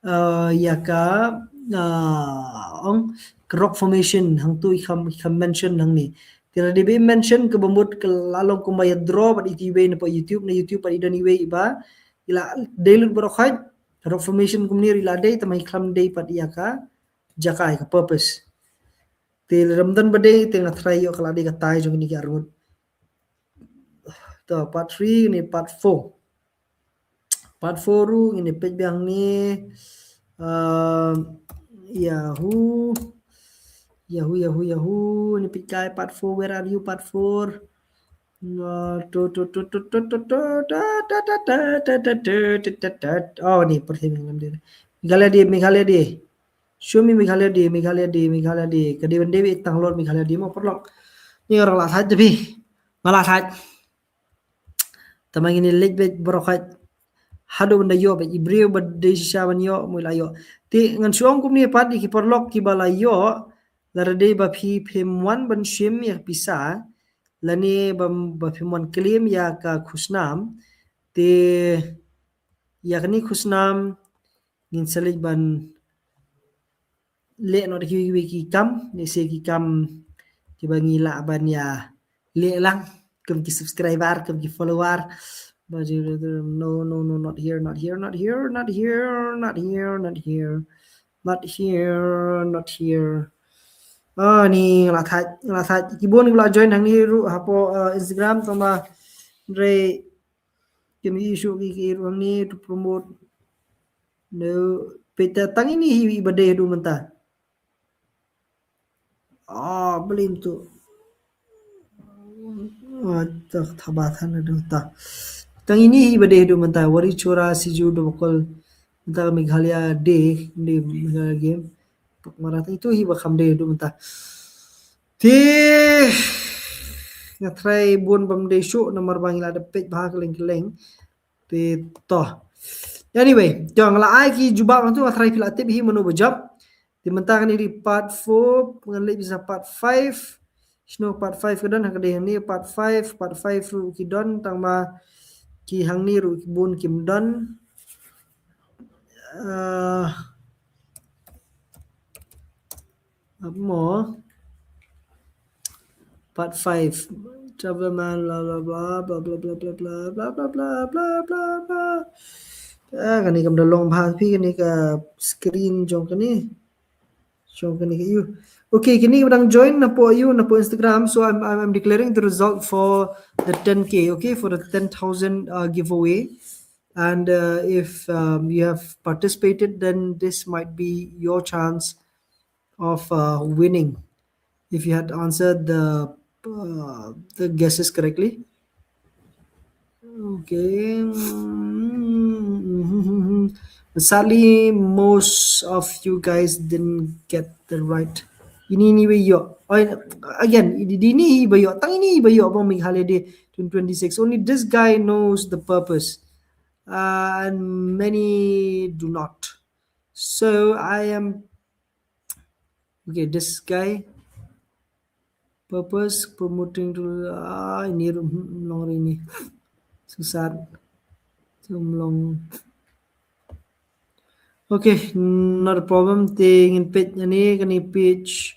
uh, ïa ka, uh, ong, ka rock formation, hangtu i kham, i kham mention hangne. Te lada dei ba i mention kaba mut ka la long kumba ïa draw bad iti iwei na pa YouTube, na YouTube pat i don iwei iba i la dei lut baroh khoit, rock formation kumne ruh i la dei, tangba i khlem dei pat ïa ka jaka, ïa ka purpose. Te lada ym don ba dei, te nga try ïoh ka la dei katai jong kine ki arngut. To, part three ne part four. Part four ruh ngin ïa peit biang ne. Um, Yahoo. Yahoo, Yahoo, Yahoo. Ngin ïa peit kai part four. Where are you, part four? No, to, to, to, to, to. Oh, ni, Perth hi, Meghalaya Day. Meghalaya Day, Meghalaya Day. Show me Meghalaya Day, Meghalaya Day, Meghalaya Day. Ka dei ban dei beit tang Lord Meghalaya Day mo paralok. Ni orang la thait te phi. Nga la thait. Tangba ngin ïa leit beit baroh khoit. Haduh ban da ïoh beit, i briew ba dei shisha ban ïoh, mo i la ïoh. Te ngan shu ong kumne pat ïa ki paralok kiba la ïoh, lada dei ba phi phim wan ban shim ïa ka pisa, lane ba, ba phim wan claim ïa ka khusnam, te ïa kane khusnam ngin sa leit ban leh noh da kiwei kiwei ki kam, lehse ki kam kiba ngi lah ban ïa leh lang, kum ki subscriber, kum ki follower. Ba ju, no, no, no, not here, not here, not here, not here, not here, not here, not here, not here. Ah, ni nga la thait, nga la thait. Ki bun kiba la join hangne ruh hapoh, uh, Instagram, tangba hynrei kim ïoh shuh ki, ki ruh hangne to promote. No, peit tang ini hi ba dei haduh mynta. Ah, blim tu. Ah, ta, ta ba than haduh ta. Tang ini hi ba dei haduh mynta. Wari Chora, Siju, Dobokol. Mynta ka Meghalaya Day, Day Meghalaya Game. Pak Mara, itu hi ba kham dei haduh mynta. Te nga try bun bym dei shuh namar ba ngi la da peit bha kylleng kylleng. Te to. Anyway, to nga la ai ki jubab nangtu, nga try phi la tip hi mano ba jop. Te mynta kane dei part four, ngan leit beit sha part five. Shano part five ka don, ha ka dei hangne part five, part five ruh ki don, tangba ki hangne ruh ki bun kim don. Uh, Ap mo. Part five. Travel man, blah, blah, blah. Ah, kane kam da long bha phi, kane ka screen jong kane. Jong kane ka ïoh. Okay, kine ba dang join napoh ïoh, napoh Instagram. So I'm, I'm, I'm declaring the result for the ten K, okay, for the ten thousand, uh, giveaway. And, uh, if, um, you have participated, then this might be your chance of, uh, winning if you had answered the, uh, the guesses correctly. Okay. Sadly, most of you guys didn't get the right. Ini, ini ba ïoh. Oh, again, ini, ini ba ïoh. Tang ini ba ïoh ba Meghalaya Day twenty twenty-six. Only this guy knows the purpose. Uh, and many do not. So I am, okay, this guy, purpose, promoting to, ah, ini ruh, hmm, long ri ni. Susah. Sum long. Okay, not a problem. Te ngin peit ïa kane, kane page.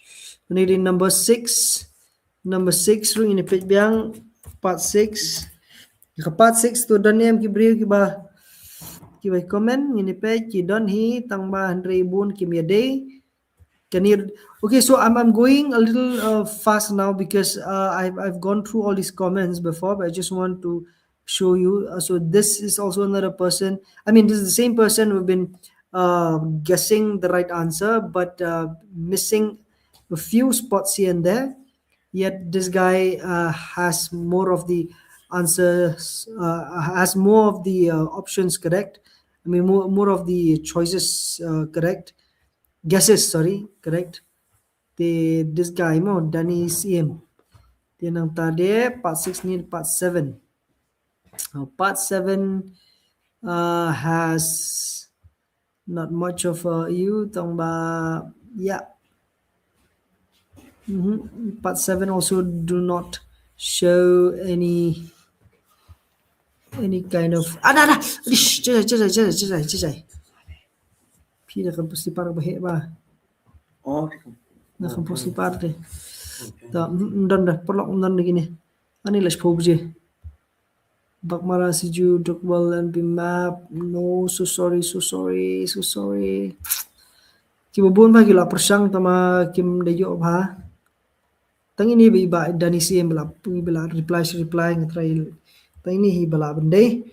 Kane dei number six. Number six ruh ngin peit biang, part six. Ka part six to don ne em ki briew kiba, kiba comment, ngin peit ki don hi, tangba hynrei bun kim ïadei. Kane, okay, so I'm, I'm going a little, uh, fast now because, uh, I've, I've gone through all these comments before, but I just want to show you. Uh, so this is also another person. I mean, this is the same person who've been, uh, guessing the right answer, but, uh, missing a few spots here and there. Yet this guy, uh, has more of the answers, uh, has more of the, uh, options correct. I mean, more, more of the choices, uh, correct. Guesses, sorry, correct. Te this guy mo, Danny Siem. Te nangta de part six ni part seven. Uh, part seven, uh, has not much of a you tong ba, yeah. Mhm. Part seven also do not show any, any kind of, ah, da, da. Ish, jai, jai, jai, jai, jai, jai. Phi da kan post part ba heh ba. Oh, Na kan post part de. Ta, mm, don da, paralok don da kine. Ani la shpo bje. Bakmara Siju, Dukbal and Bimap. No, so sorry, so sorry, so sorry. Kiba bun ba ki la pyrshang tama kim da ïoh ba. Tang ini ba, ba Danny Siem ba la, ba la reply, shi reply nga try. Tang ini hi ba la ban dei.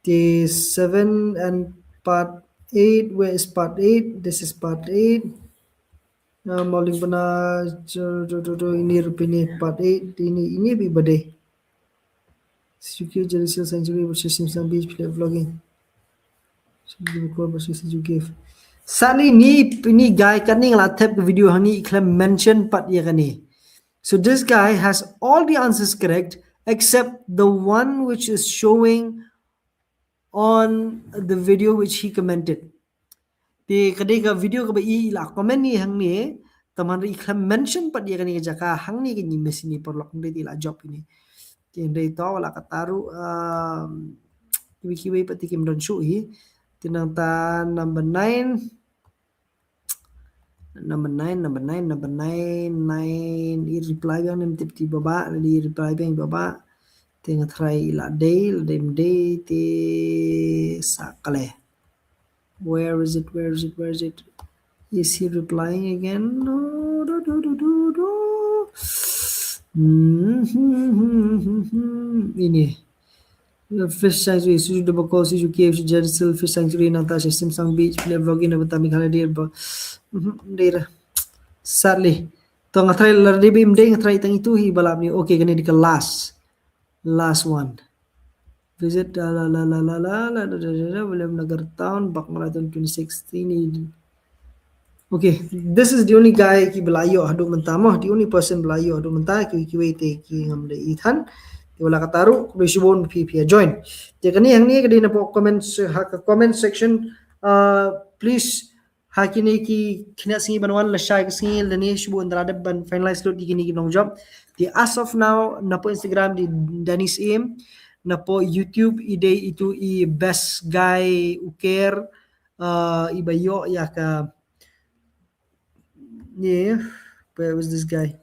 Te seven and part eight, where is part eight? This is part eight. Uh, Mauling bana, jo, jo, jo, jo, ini rupa ini part eight, ini, ini ba dei. Suzuki Jericho Sanctuary versus Simpson Beach play vlogging. Suzuki Record versus Suzuki Gift. Sani ni, ni guy kan ni ngala tap ke video hani khlem mention pat ïa kane. So this guy has all the answers correct except the one which is showing on the video which he commented. Te ka dei ka video kaba i la comment ni hangne, tangba i khlem mention pat ïa kane ka jaka hangne, kane i miss ni, paralok, hynrei i la jop ini. Te hynrei to la ka taru, um, kiwei kiwei pat te kim don shuh hi. Te nangta number nine. Number nine, number nine, number nine, nine. I reply biang ne em tip ti baba, i reply biang baba. Te nga try la dei, la dei em dei, te sa kale. Where is it? Where is it? Where is it? Is he replying again? No, do, do, do, do, do. Hmm, ini. Fish Sanctuary, Suzu Double Call, Suzu Cave, Suzu Genesis, Fish Sanctuary, Natasha, Simpson Beach, Play Vlogging, Nabatami Holiday, ba. Hmm, dei ra. Sadly. To nga try la dei bym dei, nga try tang itu hi ba la ni. Okay, kane dei ka last. Last one. Visit, la, la, la, Williamnagar Town, Bakmara Town twenty sixteen. Okay, this is the only guy kiba la ïoh haduh mynta mo, the only person ba la ïoh haduh mynta, ki, kiwei te ki ngam dei i than. Te wat la ka taru, khublei shibun phi phi ïa join. Te kane hangne ka dei na pdeng comment se-, ha ka comment section, uh, please, ha kine ki khyndiat sngi ban wan, lashai ka sngi lane shibun, da la dep ban finalize lut ïa kine ki nongjop. Te as of now, na pdeng Instagram dei Danny Siem, na pdeng YouTube i dei itu i Best Guy U Care, uh, iba ïoh ïa ka, ni, where was this guy?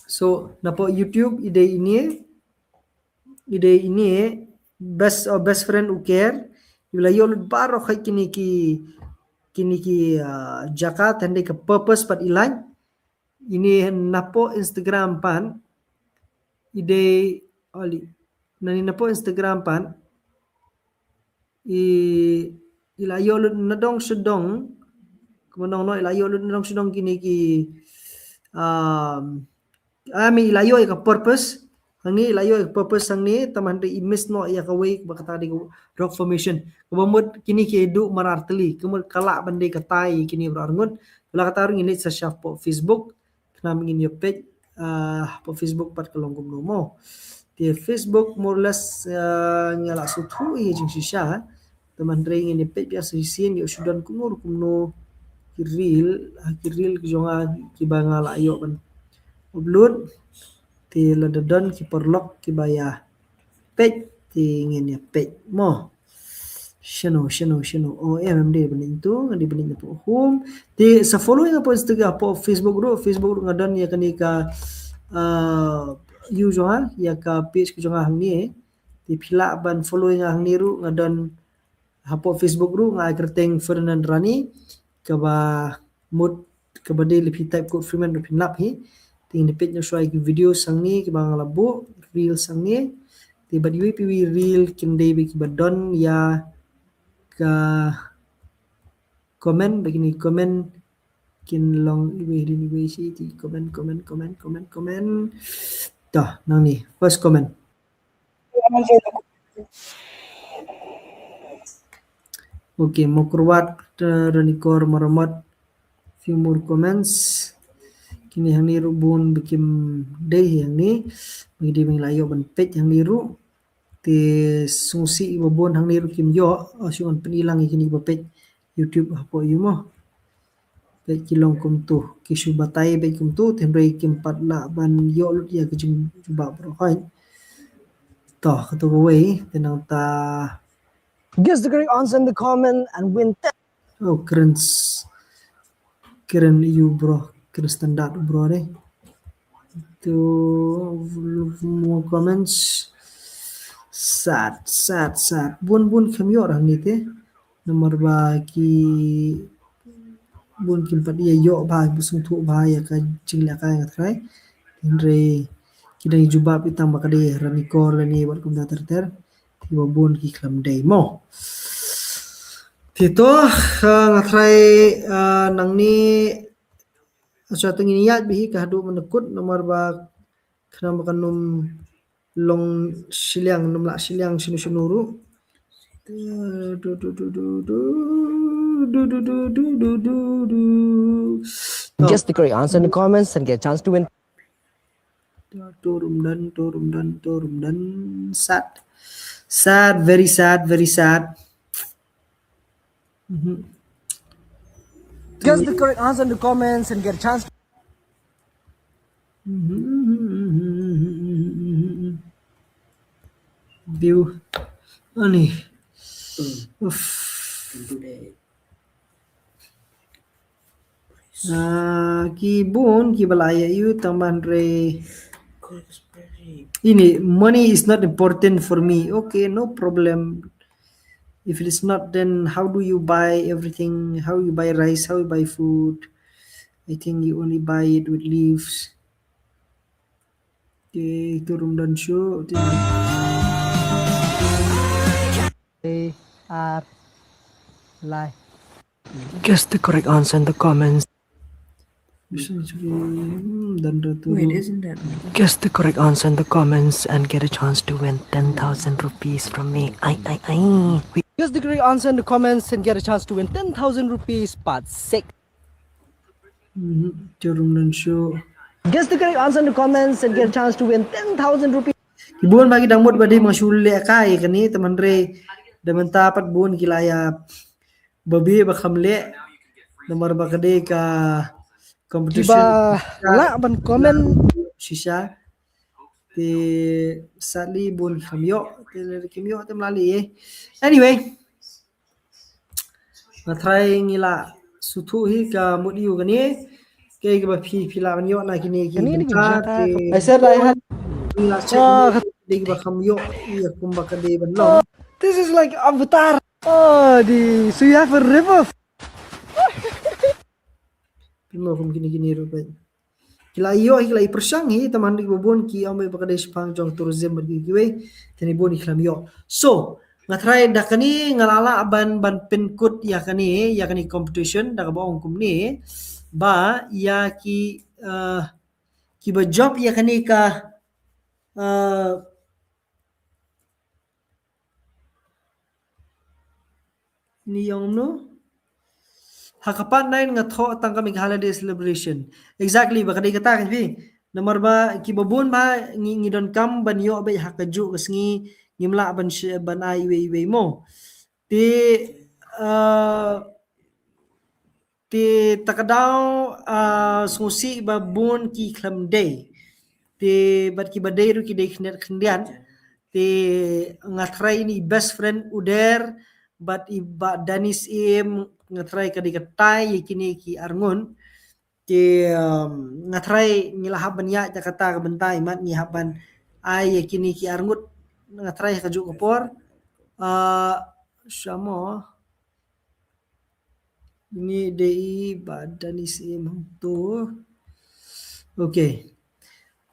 So na pdeng YouTube i dei ini, i dei ini, Best, uh, Best Friend U Care, iba la ïoh lut baroh kine ki, kine ki, uh, jaka, te hynrei ka purpose pat i lait. Ini na pdeng Instagram pat i dei, oli, nani na pdeng Instagram pat i, i la ïoh lut nadong shadong, kumno no, i la ïoh lut nadong shadong kine ki, um, I mean, i la ïoh ïa ka purpose hangne, i la ïoh ïa ka purpose hangne, tangba hynrei i miss noh ïa kawei ba kata dei ka rock formation. Kaba mut kine ki duh marar tylli, ka mut ka lah ban dei katai kine baroh arngut. Wat la ka taru ngin leit sa sha pdeng Facebook, khnang ngin ïa peit, uh, pdeng Facebook pat ka long kumno mo. Te Facebook more or less, uh, nga la sngewthuh ïa jingshisha. Tangba hynrei ngin ïa peit biang sa shisien, ïoh shu don kumno kumno ki reel, ha ki reel ki jong nga kiba nga la ïoh ban upload. Te lada don ki paralok kiba ïa peit, te ngin ïa peit mo. Shano, shano, shano. Oh, em, em dei ban ïa tu, nga dei ban ïa pdeng home. Te sa follow ïa nga pdeng Instagram, pdeng Facebook ruh, Facebook ruh nga don ïa kane ka, uh, ïa jong nga, ïa ka page ka jong nga hangne. Te phi lah ban follow ïa nga hangne ruh, nga don ha pdeng Facebook ruh nga ai kyrteng Ferdinand Rani, kaba mut kaba dei lada phi type Kurt Freeman ruh phin lap hi. Te ngin peit noh shuwa ïa ki video hangne kiba nga la buh, reel hangne. Te bad iwei pa iwei reel kin dei ba kiba don ïa ka comment, ba kine comment kin long iwei, iwei, iwei shi, te comment, comment, comment, comment, comment. To, nangne, first comment. Okay, Mokrwat, uh, Ranikor Maramat. Few more comments. Kine hangne ruh bun ba kim dei hangne. Ba ki dei ba ngi la ïoh ban peit hangne ruh. Te sngewsih ba bun hangne ruh kim ïoh. Shu wan pyni lang ïa kine ba peit YouTube hapoh ïa mo. Peit ki long kumto, ki shu batai peit kumto, te hynrei kim pat lah ban ïoh lut ïa ka jingjubab baroh. Hooid. To, kato kawei, te nangta. Guess the correct answer in the comment and win ten. Oh, kren s-, kren ïa u bro, kren standard u bro dei. To, more comments. Sad, sad, sad. Bun bun kim ïoh hangne te. Namar ba ki bun kim pat ïa ïoh bha, ba sngewthuh bha ïa ka jinglehkai, nga tharai. Hynrei ki dang jubab ïa tang ba ka dei Ranikor lane wat kumta ter ter. Te ba bun ki khlem dei mo. Te to, uh, nga tharai, uh, nangne, sa tang ïa bih ka haduh mynta kut namar ba khnang ba kan ym long shiliang, ym lah shiliang shano shano ruh. Du, du, du, du, du, du. Guess the correct answer in the comments and get a chance to win. Turum dan, turum dan, turum dan. Sad. Sad, very sad, very sad. Mhm. Guess the correct answer in the comments and get a chance. Mhm. View. Ani. Uff. Ah, ki bun, ki ba la ïa ïoh tang ban re. Ini, money is not important for me. Okay, no problem. If it is not, then how do you buy everything? How you buy rice? How you buy food? I think you only buy it with leaves. Okay, turum dan shu. They are lie. Guess the correct answer in the comments. Hmm, dan ratu. Wait, isn't that? Guess the correct answer in the comments and get a chance to win ten thousand rupees from me. Ai, ai, ai. Guess the correct answer in the comments and get a chance to win ten thousand rupees. Part six. Mhm, turum dan shu. Guess the correct answer in the comments and get a chance to win ten thousand rupees. Ki bun ba ki dang mut ba dei ma shu leh kai kane, te hynrei da mynta pat bun ki la ïa ba bit ba kham leh. Namar ba ka dei ka competition. Ki ba lah ban comment shisha. Te sadly bun kham ïoh, te lada kim ïoh te ym lah leh. Anyway, nga tharai ngi la sngewthuh hi ka mut ïa kane. Kaei kaba phi, phi lah ban ïoh na kine ki bynta, te I said I had ngi la check ki ba kham ïoh ïa kumba ka dei ban long. This is like Avatar. Oh, di, so you have a river. Phi mo kum kine kine ruh peit. Ki la ïoh hi, ki la ïa pyrshang hi, te hynrei ba bun ki ong ba ka dei shaphang jong tourism bad kiwei kiwei, te hynrei bun ki khlem ïoh. So nga tharai da kane nga la lah ban, ban pynkut ïa kane, ïa kane competition da kaba ong kumne ba ïa ki, eh, ki ba jop ïa kane ka, eh, Ni ong no. Ha ka part nine nga thoh tang ka Meghalaya Day celebration. Exactly, ba ka dei kata ka phi. Namar ba ki ba bun ba ngi, ngi donkam ban ïoh beit ha kajuh ka sngi, ngim lah ban shi-, ban ai iwei iwei mo. Te, uh, Te ta ka daw, ah, sngewsih ba bun ki khlem dei. Te bad ki ba dei ruh ki dei khyndiat khyndiat. Te nga tharai ini best friend Uder bad i Bah Danis Im, nga tharai ka dei katai ïa kine ki arngut. Te, um, nga tharai ngi la hap ban ïaid da kata ka bynta, imat ngi hap ban ai ïa kine ki arngut, nga tharai ha kajuh ka por. Ah, shamo. Ini dei i Bah Danis Im hangto. Okay.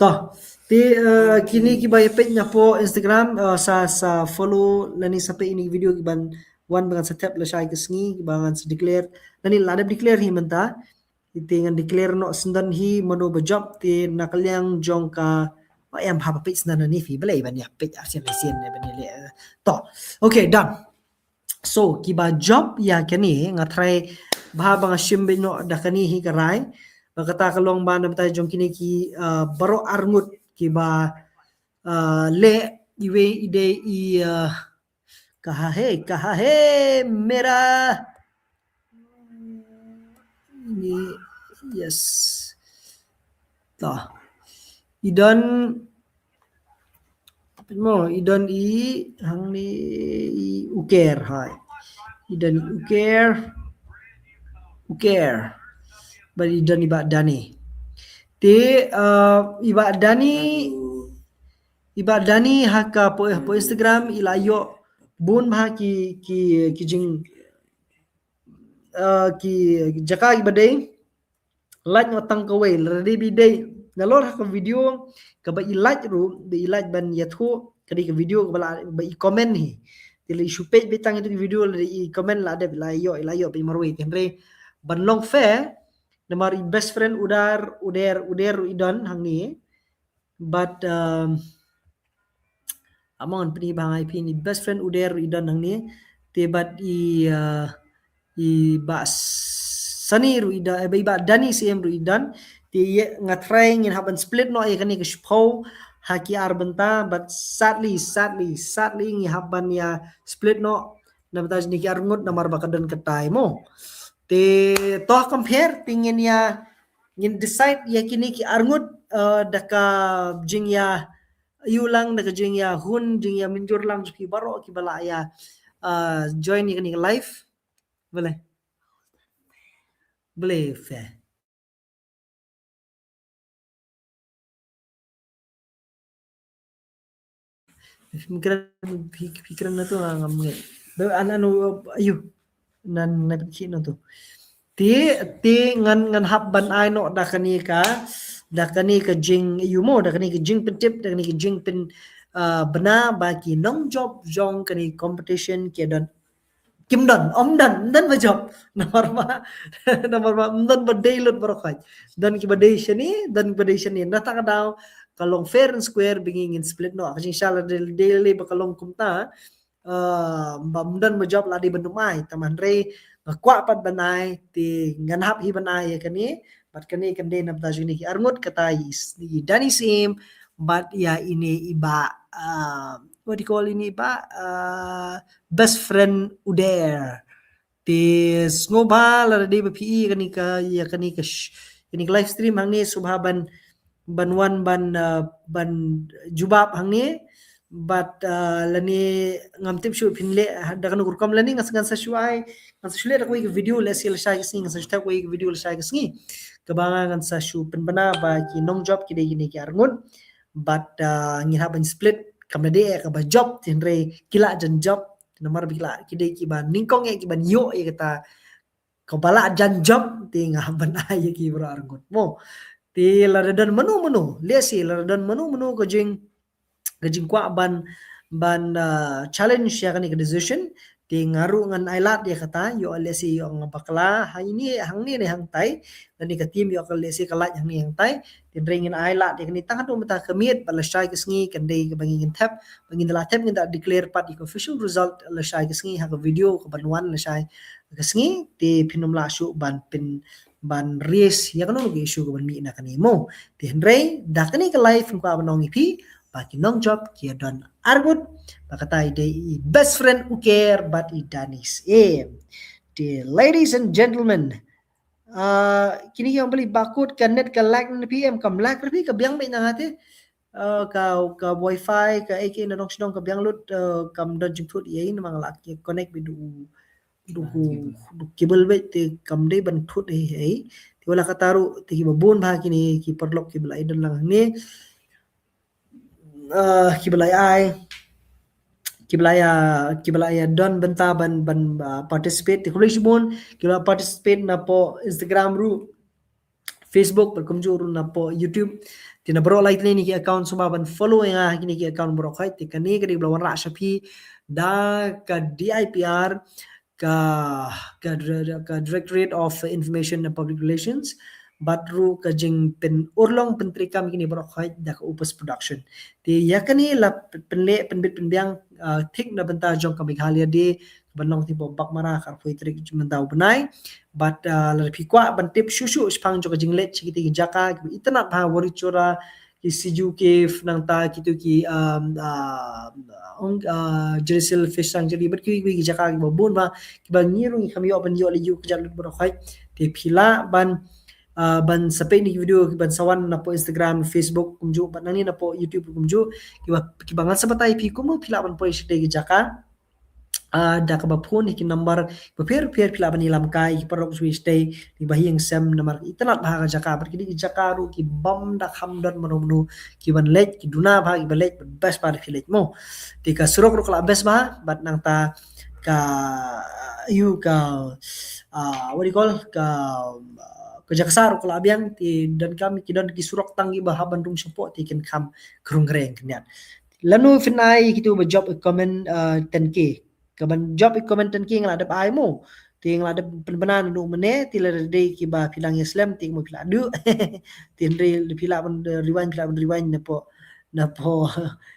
To, te, eh, kine ki ba ïa peit napoh Instagram, eh, sa, sa follow lane sa peit ini video ki ban wan ba ngan sa thep lashai ka sngi, ki ba ngan sa declare. Lane la dep declare hi mynta. Te ngan declare noh syndon hi mano ba jop, te na ka liang jong ka, oh, em haba peit syndon ni phi, balei ban ïa peit arsien arsien ne ban ïa leh. To. Okay, done. So, kiba jop ïa kane, nga trai ba, ba nga shim beit noh da kane hi ka rai. Ba kata ka long ba na bynta jong kine ki, uh, baroh arngut kiba, uh, leh iwei i dei i, uh, kaha hai, kaha hai mera. Ni, yes. Tah. I don, mo, i don i, hangne i Uker, hai. I don i Uker. Uker. Bad i don i Bah Dani. Te, uh, i Bah Dani, i Bah Dani ha ka hapoh, hapoh Instagram, i la ïoh bun bha ki, ki, ki jing, uh, ki jaka kiba dei lait noh tang kawei, lada dei ba i dei nalor ha ka video kaba i lait ruh, ba i lait ban ïathuh, ka dei ka video kaba la, ba i comment hi. Te lada i shu peit beit tang ïa ka video, lada i comment la dep, la ïoh, la ïoh beit marwei. Te hynrei ban long fair, namar i best friend Uder, Uder, Uder ruh i don hangne. But, um, among phi ba ngai phi ni best friend Uder ruh i don hangne. Te bad i, uh, i Bah Sani ruh i don, eh, i Bah Dani Siem ruh i don. Te ïa nga trai ngin hap ban split noh ïa kane ka shiphew ha ki ar bynta, but sadly, sadly, sadly ngi hap ban ïa split noh na bynta jong kine ki arngut namar ba ka don ka tai mo. Te toh compare te ngin ïa, ngin decide ïa kine ki arngut, uh, da ka jingïa ïu lang, da ka jingïa hun, jingïa mynjur lang jong ki baroh kiba la ïa, uh, join ïa kane ka live. Balei? Balei fair? Phi kren, phi, phi kren na tu, ah, ngam ngai. Da an anu, ayu. Nan, nan phi na tu. Te, te ngan, ngan hap ban ai noh da kane ka, da kane ka jing, ïu mo, da kane ka jingpyntip, da kane ka jingpyn, ah, bna ba ki nongjop jong kane competition ki don, kim don, ym don, ym don ba jop. Namar ba, namar ba ym don ba dei lut baroh khoit. Don kiba dei shane, don kiba dei shane. Na kata ka daw ka long fair and square, ba ngi ngin split noh. Ka jingshisha lada dei, dei ba ka long kumta, uh, ba ym don ba jop la dei ban ym ai. Tang hynrei nga kwah pat ban ai, te ngan hap hi ban ai ïa kane. Bad kane kan dei na bynta jong kine ki arngut, kata i, i Dani Siem, bad ïa ine i Bah, uh, what do you call ine i Bah, uh, best friend Uder. Te sngewbha lada dei ba phi ïa kane ka, ïa kane ka sh-, kane ka live stream hangne, sngewbha ban, ban wan ban, uh, ban jubab hangne. Bad, uh, lane ngam tip shuh phin leh da kano ka rukom, lane ngan sa, ngan sa shu ai, ngan sa shu leh da kawei ka video lehse lashai ka sngi, ngan sa shu thep kawei ka video lashai ka sngi. Kaba nga ngan sa shu pynbna ba ki nongjop ki dei kine ki arngut. Bad, uh, ngi hap ban split, kam da dei eh kaba jop, te hynrei ki la jan jop, namar ba ki la, ki dei kiba nyngkong eh kiban ïoh ïa kata kaba la jan jop, te nga hap ban ai ïa ki baroh arngut mo. Te lada don mano mano, lehse lada don mano mano ka jing, ka jingkwah ban, ban, uh, challenge ïa kane ka decision, te nga ruh ngan ai lad ïa kata, ïoh lehse ïoh nga bakla ha ine, hangne ne hangtai, lane ka team ïoh ka lehse ka lait hangne hangtai. Te hynrei ngin ai lad ïa kane tang haduh mynta ka miet, bad lashai ka sngi kan dei kaba ngin thep, ba ngin da la thep, ngin da declare pat ïa ka official result lashai ka sngi ha ka video kaban wan lashai ka sngi. Te phin ym lah shuh ban pyn, ban raise ïa kano ka issue kaban mih na kane mo. Te hynrei da kane ka live nga kwah ban ong ïa phi ba ki nongjop ki don arngut, ba kata i dei i best friend Uker bad i Dani Siem. Te ladies and gentlemen, uh, kine ki ong balei ba kut ka net ka lag na phi, em kam lag ruh phi, ka biang beit na nga te. Uh, ka, ka wifi ka ei ka ei na dong shnong ka biang lut, uh, kam don jingthut ei, namar nga la connect beit da u, da u, da u cable beit, te kam dei ban thut ei ei. Te wat la kata ruh te kiba bun bha kine ki paralok kiba la ïadon lang hangne, uh, kiba la ïa ai, kiba la ïa, kiba la ïa don bynta ban, ban, uh, participate. Te khublei shibun kiba la participate napoh Instagram ruh, Facebook, bad kumjuh ruh napoh YouTube. Te na baroh lai tylli na ki account sngewbha ban follow ïa nga ha kine ki account baroh khoit. Te kane ka dei kaba la wanrah sha phi da ka D I P R, ka, ka, ka Directorate of Information and Public Relations, bad ruh ka jingpynurlong pyntreikam kine baroh khoit da ka Opus Production. Te ïa kane la pynleh pynbit pynbiang, uh, thik na bynta jong ka Meghalaya Day ban long te hapoh Baghmara ka arphew tarik mynta u bnai. Bad, ah, lada phi kwah ban tip shuh shuh shaphang jong ka jingleit sha kita ki jaka kiba itynnad bha, Warichora, ki Sijuke, nangta kito ki, um, ah, ong, ah, Jerisil Fish Sanctuary, bad kiwei kiwei ki jaka kiba bun bha, kiba ngi ruh ngi kham ïoh ban ïoh leit ïuh kjat lut baroh khoit. Te phi lah ban, ah, ban sa peit ïa ki video kiban sa wan napoh Instagram, Facebook kumjuh, bad nangne napoh YouTube kumjuh, kiba, kiba ngan sa batai ïa phi kumno phi lah ban poi sha kita ki jaka. Ah, da kaba phone ïa ki number bapher bapher, phi lah ban ïalam kai ïa ki paralok shuwa shatei, kiba ha ïing sem, namar itynnad bha ka jaka, bad kine ki jaka ruh ki bym da kham don mano mano kiban leit, ki duna bha kiba leit, bad best bha da phi leit mo. Te ka surok ruh ka la best bha, bad nangta ka, ïa ka, ah, what do you call, ka, ka jaka sah ruh ka la biang, te donkam ki don ki surok tang kiba hap ban rung shapoh, te kin kham khrung khreng khyndiat. Lano phin ai kito ba jop ïa comment, ah, ten K. Kaban jop ïa comment ten K nga la dep ai mo. Te nga la dep pynbna naduh mynne, te lada dei kiba phi dang ïaslem, te mo phi lah duh. Te hynrei phi lah ban, eh, rewind, phi lah ban rewind napoh, napoh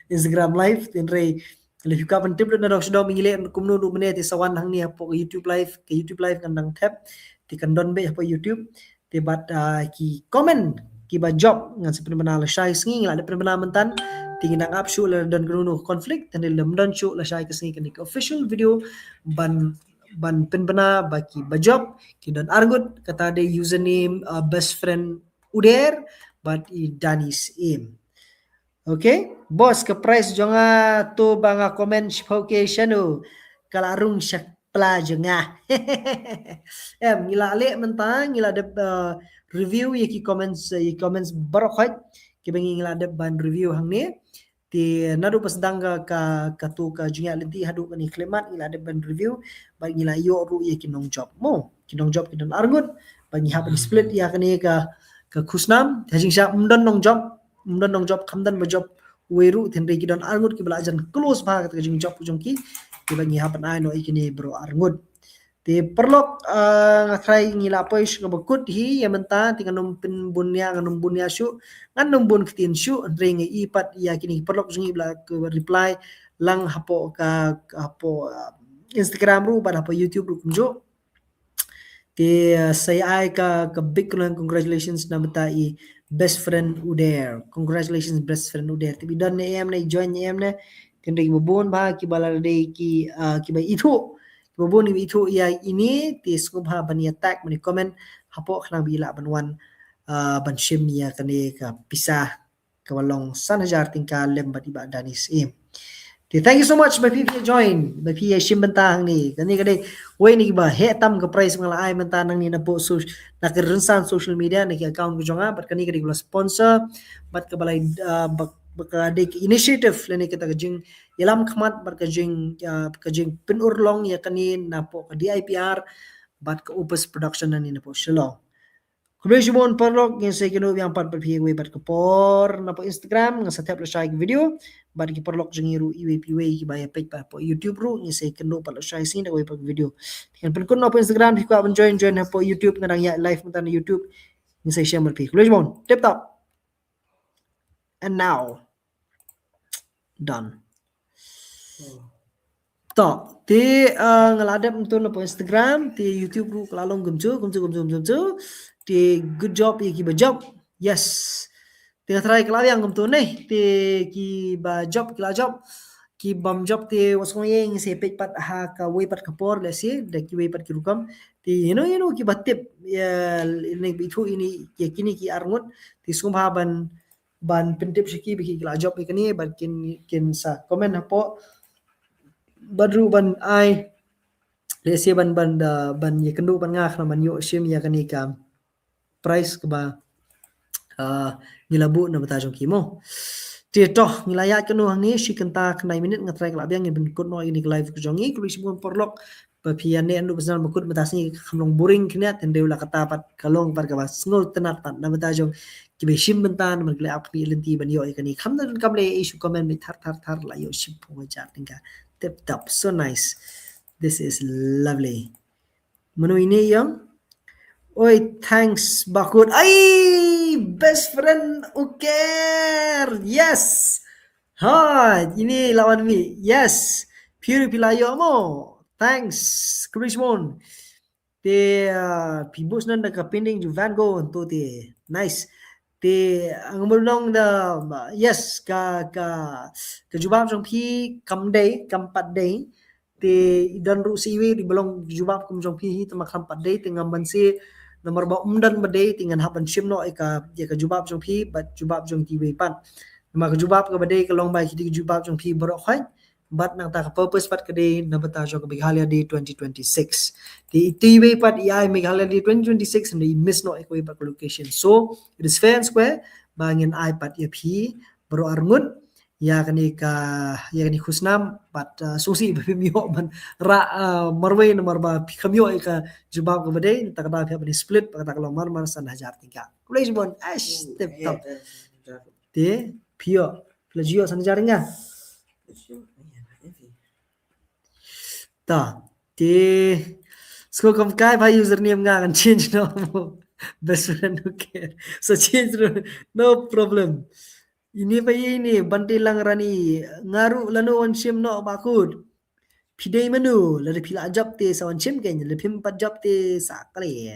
Instagram live, te hynrei lada phi kwah ban tip lut naduh sha dong ba ngi leh kumno naduh mynne, te sa wan hangne hapoh ka YouTube live, ka YouTube live kan dang thep. Te kan don beit hapoh YouTube. Te bad, ah, ki comment kiba jop ngan sa pynbna lashai sngi, ngi la dep pynbna mynta. Te ngi dang ap shuh lada don kano kano conflict, te lada ym don shuh lashai ka sngi kane ka official video ban, ban pynbna ba kiba jop ki don arngut, kata dei username, ah, best friend Uder bad i Danis Im. Okay, boss, ka price jong nga to ba nga comment shiphew K shano, ka la rung sha pla jong nga. Em, ngi la leh mynta, ngi la dep, uh, review ïa ki comments, uh, ïa ki comments baroh khoit kiba ngi, ngi la dep ban review hangne. Te naduh ba sdang ka, ka, kato ka jingïaid lynti haduh kane ka khyllipmat, ngi la dep ban review bad ngi la ïoh ruh ïa ki nongjop mo. Ki nongjop ki don arngut bad ngi hap ban split ïa kane ka, ka khusnam. Te ha jingshisha ym don nongjop, ym don nongjop, kham don ba jop uwei ruh, te hynrei ki don arngut kiba la jan close bha kata ka jingjop ka jong ki, kiba ngi hap ban ai noh ïa kine baroh arngut. Te paralok, ah, nga tharai ngi la poi sha kaba kut hi ïa mynta, te ngan ym pynbun ïa, ngan ym bun ïa shuh, ngan ym bun ktien shuh, hynrei nga i pat ïa kine ki paralok jong ngi ba la reply lang hapoh ka, hapoh, ah, Instagram ruh bad hapoh YouTube ruh kumjuh. Te, uh, sa ïa ai ka, ka big congratulations na bynta i best friend Uder. Congratulations best friend Uder. Te ba don ne em ne, join ne em ne. Te hynrei kiba bun bha kiba la dei ki, uh, kiba ithuh. Kiba bun kiba ithuh ïa ine, te sngewbha ban ïa tag, ban ïa comment hapoh khnang ba i lah ban wan, uh, ban shim ïa kane ka pisa kaba long san hajar tyngka lem bad i bah Danis Im. Te thank you so much ba phi phi join, ba phi ïa shim bynta hangne. Kane ka dei wei na kiba heh tam ka prize ba nga la ai mynta nangne napoh so-, na ka rynsan social media, na ki account ka jong nga, bad kane ka dei kaba la sponsor bad kaba la, uh, ba, ba ka dei ka initiative lane kata ka jingïalam khmat bad ka jing, uh, ka jingpynurlong ïa kane napoh ka D I P R bad ka Opus Production nangne napoh Shillong. Khublei shibun paralok, ngin sa ïakynduh biang pat bad phi iwei pat ka por napoh Instagram, ngan sa thep lashai ka video bad ki paralok jong ngi ruh iwei pa iwei kiba ïa peit pat hapoh YouTube ruh, ngin sa ïakynduh pat lashai sngi da kawei pat ka video. Ngan pynkut napoh Instagram, phi kwah ban join, join hapoh YouTube, nga dang ïa live mynta na YouTube. Ngin sa ïa share bad phi. Khublei shibun. Tip top. And now, done. To, te, uh, nga la dep mynta napoh Instagram, te YouTube ruh ka la long kumjuh, kumjuh, kumjuh, kumjuh. Te good job ïa kiba jop. Yes. Te nga tharai ka la biang kumjuh ne, te kiba jop, ki la jop. Ki bym jop te wat sngew ïeng, sa peit pat ha kawei pat ka por, lehse da kiwei pat ki rukom. Te, you know, you know, kiba tip ïa, ine ba ithuh ine, ïa kine ki arngut, te sngewbha ban, ban pyntip sha ki ba ki la jop ïa kane, bad kin, kin sa comment hapoh. Bad ruh ban ai, lehse ban, ban, uh, ban ïakynduh bad nga khnang ban ïoh shim ïa kane ka prize kaba, uh, ngi la buh na bynta jong ki mo. Te to, ngi la ïaid kano hangne shi kynta khyndai minit, nga tharai ka la biang, ngin pynkut noh ïa kane ka live ka jong ngi. Khublei shibun paralok ba phi ïa neh naduh ba sdang ba kut mynta sngi, kham long boring khyndiat, te hynrei la kata pat ka long pat kaba sngewtynnat pat na bynta jong kiba shim bynta namar ki la ap khmih lynti ban ïoh ïa kane. Kham don kam leh issue comment, mih thar thar thar la ïoh shiphew hajar tyngka. Tip top, so nice. This is lovely. Mano ine ïa? Oi, thanks bakut. Ai, best friend Uker. Yes. Ha, ine la wan mih. Yes. Phi ruh phi la ïoh mo. Thanks. Khublei shibun. Te, ah, phi buh shuh na ka pending jong Van Gogh to te. Nice. Te, ah, nga mut long da, ah, yes, ka, ka, ka jubab jong phi kam dei, kam pat dei. Te i don ruh sa iwei i ba long jubab kum jong phi hi, te ma kam pat dei, te ngam banse namar ba um don ba dei, te ngan hap ban shim noh ïa ka, ïa ka jubab jong phi bad jubab jong kiwei pat. Namar ka jubab kaba dei ka long ba kiti ki jubab jong phi baroh khoit, bad nangta ka purpose pat ka dei na bynta jong ka Meghalaya Day twenty twenty-six. Te iti iwei pat i ai Meghalaya Day twenty twenty-six, hynrei i miss noh ïa kawei pat ka location. So it is fair and square ba ngin ai pat ïa phi baroh arngut ïa kane ka, ïa kane ka khusnam, bad, uh, sngewsih ba phim ïoh ban rah, uh, marwei namar ba phi kham ïoh ïa ka jubab kaba dei, nangta ka daw phi hap ban split, bad kata ka long mar mar san hajar tyngka. Khublei shibun. Ash, tip top. Te phi ïoh, phi la ju ïoh san hajar tyngka. Ta, te, sngewbha kai ba username nga kan change noh. Best friend, okay. So change ruh, no problem. Ini ba ini, Banti Langrani, nga ruh lano wan shim noh ba kut. Phi dei mano, lada phi la jop te sa wan shim kein, lada phim pat jop te sa kali.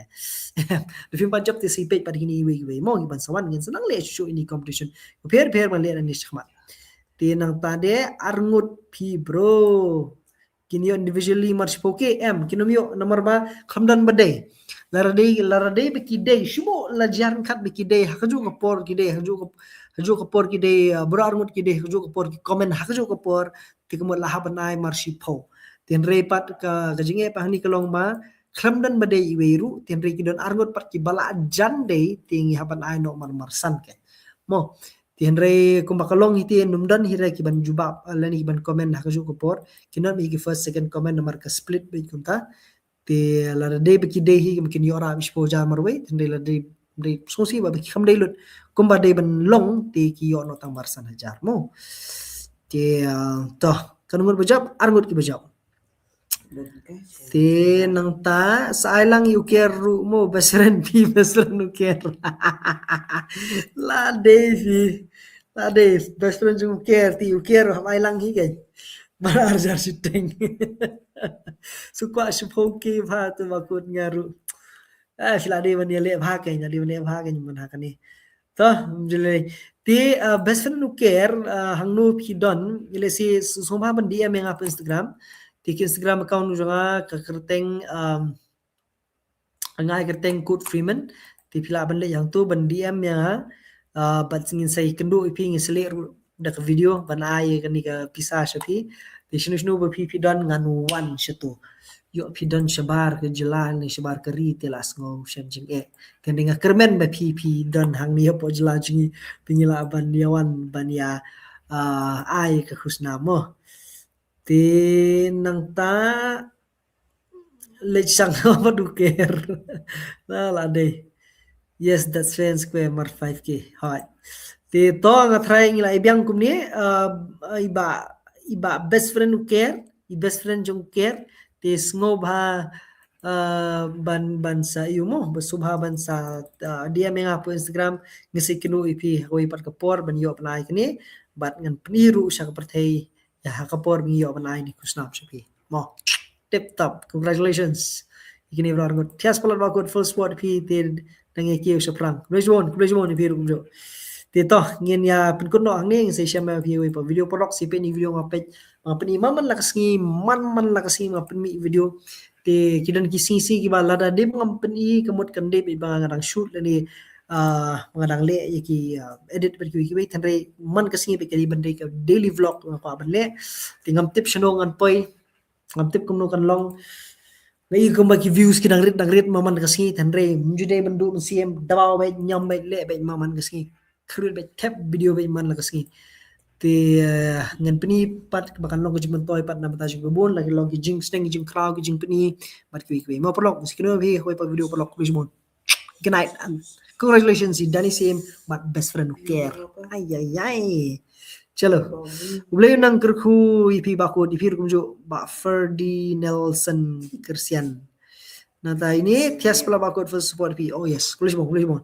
Lada phim pat jop te sa peit pat kine iwei iwei. Mo ngi ban sa wan ngin sa nang leh shuh ini competition. Pher pher ban leh na ni shakhmat. Te nangta de arngut phi bro. Kin ïoh individually mar shiphew ki em, kin ym ïoh namar ba kham don ba dei. Lada dei, lada dei ba ki dei, shu buh la jar khat ba ki dei, ha kajuh ka por ki dei, ha kajuh ka, ha kajuh ka por ki dei, uh, baroh arngut ki dei, ha kajuh ka por ki comment, ha kajuh ka por, te ka mut la hap ban ai mar shiphew. Te hynrei pat ka, ka jingeh pat hangne ka long ba khlem don ba dei iwei ruh, te hynrei ki don arngut pat kiba la jan dei, te ngi hap ban ai noh mar mar san kein. Mo, te hynrei kumba ka long hi te ym don hi re ki ban jubab, ah, lane ki ban comment ha kajuh ka por, ki don hi ki first second comment namar ka split beit kumta. Te lada dei ba ki dei hi kin ïoh rah shiphew hajar marwei, te hynrei lada dei, dei sngewsih ba ki kham dei lut. Kumba dei ban long te ki ïoh noh tang mar san hajar mo. Te, ah, to, katno ngut ba jop, arngut kiba jop. Te nangta sa ai lang ïa u Ker ruh mo, best friend phi, best friend u Ker. La dei phi. La dei best friend jong u Ker, te u Ker hap ai lang hi kein. Mar ar hajar shiteng. Shu kwah shiphew ki bha te ba kut nga ruh. Ah, phi la dei ban ïaleh bha kein, la dei ban leh bha kein ban ha kane. To, ym ju lei. Te, uh, best friend u Ker, uh, hangno phi don, ïa lehse sngewbha ban D M ïa nga ha Instagram. Te ki Instagram account jong nga ka kyrteng, um, nga ai kyrteng Kut Freeman. Te phi lah ban leit hangto ban D M ïa nga. Uh, bad ngin sa ïakynduh ïa phi, ngin sa leh ruh da ka video ban ai ïa kane ka pisa sha phi. Te shano shano ba phi phi don ngan wan shato. Ïoh phi don shabar ka jylla ne shabar ka ri te la sngew shem jingeh. Te nga kyrmen ba phi phi don hangne hapoh jylla jong ngi, phi ngi lah ban ïa wan ban ïa, ah, ai ka khusnam mo. Te nangta leit shang bad u Ker. Na la dei. Yes, that's fair and square mar five K. Hooid. Te to nga try ngi la i biang kumne, uh, i ba, i ba best friend u Ker, i best friend jong u Ker, te sngewbha, uh, ban, ban sa ïa u mo, ba sngewbha ban sa, uh, D M ïa nga ha Instagram, ngin sa ïakynduh ïa phi ha kawei pat ka por ban ïoh pynai kane, bad ngan pyni ruh sha ka pyrthei ïa ha ka por ba ngi ïoh ban ai kane ka khusnam sha phi. Mo. Tip top. Congratulations. Ïa kine baroh arngut. Thias palat ba kut, full support phi te nang ïa kiew shaphrang. Khublei shibun, khublei shibun ïa phi ruh kumjuh. Te to ngin ïa pynkut noh hangne, ngin sa ïashem ïa phi wei pa video paralok, sa peit ïa kine video nga peit. Nga pyni man man la ka sngi, man man la ka sngi nga pynmih video. Te ki don ki sngi sngi kiba lada dei ba ngam pyni ka mut kan dei ba nga dang shoot lane, ah, nga dang leh ïa ki, ah, edit bad kiwei kiwei, hynrei man ka sngi ba ka dei ban dei ka daily vlog nga kwah ban leh. Te ngam tip shano ngan poi, ngam tip kumno kan long. Nga i kumba ki views ki dang rit dang rit man man ka sngi, hynrei ym ju dei ban duh mynsiem, dabaw beit, ñiam beit, leh beit man man ka sngi. Kyrpad beit, thep video beit man la ka sngi. Te, eh, ngan pyni pat ba kan long ka jingmyntoi pat na bynta jong kiba bun, la ki long ki jingsneng, ki jingkhraw, ki jingpyni bad kiwei kiwei. Mo paralok, ngin sa ïakynduh ïa phi ha kawei pat video paralok, khublei shibun. Good night and congratulations ïa Danny Siem bad best friend u Ker. Ai ai ai. Chalo. Khublei nang kyrkhu ïa phi ba kut, ïa phi ruh kumjuh ba Ferdy Nelson Christian. Nangta ine, thias palat ba kut, full support phi. Oh yes, khublei shibun, khublei shibun.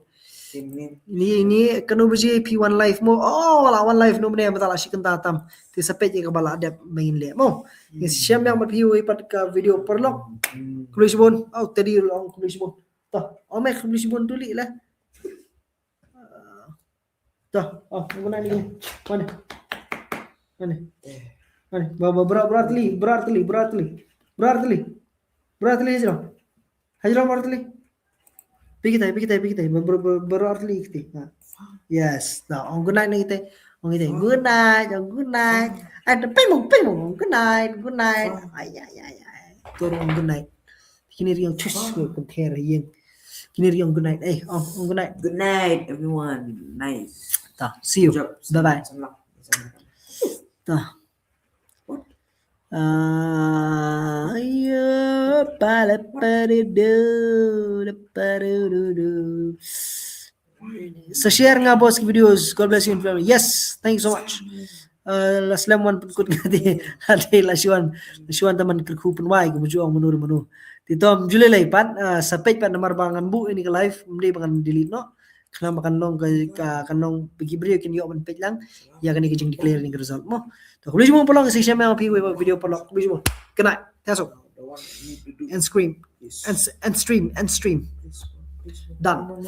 Ini, ini kano baje phi wan live mo? Oh, la wan live no mane, mynta la shi kynta tam. Te sa peit ïa kaba la dep mynta leh mo. Ngi shem ïa ma phi wei pat ka video paralok. Khublei shibun. Oh, tadi long khublei shibun. Toh, oh me khublei shibun tu lei lah. Toh, oh, guna ni. Mane? Mane? Mane? Ba, ba, bra, bra teli, bra teli, bra teli. Bra teli. Bra teli hajrong. Hajrong bra teli. Phi kitai, phi kitai, phi kitai. Ba, ba, ba, bra teli kitai. Ha. Yes. Now, ong good night na kitai. Ong kitai. Good night, ong good night. Ai, ping mong, ping mong. Good night, good night. Ai, ai, ai, ai. Tu ong good night. Kini ri ong chus ko kenther ïeng. Kini ri ong good night. Eh, ong, ong good night. Good night, everyone. Nice. Ta, see you. Good job. Bye bye. Salam. Salam. Ta. What? Ah, ayo, pala parudu, parudu. Sa share nga boss ki videos. God bless you and family. Yes, thank you so much. Uh, la slem wan pynkut ngati. Hati la shuan, la shuan taman kyrkhu pynwai ki muju ong manu manu. Ti tom juli lai pat, uh, sa peit pat namar ba ngan bu ini ka live, mdi ba ngan delete no. Khnang ba kan long ka, ka kan long bagi briew kin ïoh ban peit lang. Ïa kane ka jing declare ni ka result mo. To khublei shibun paralok, sa share ma phi wei video paralok. Khublei shibun. Good night. Thanks. And scream. And, and stream. And stream. Done.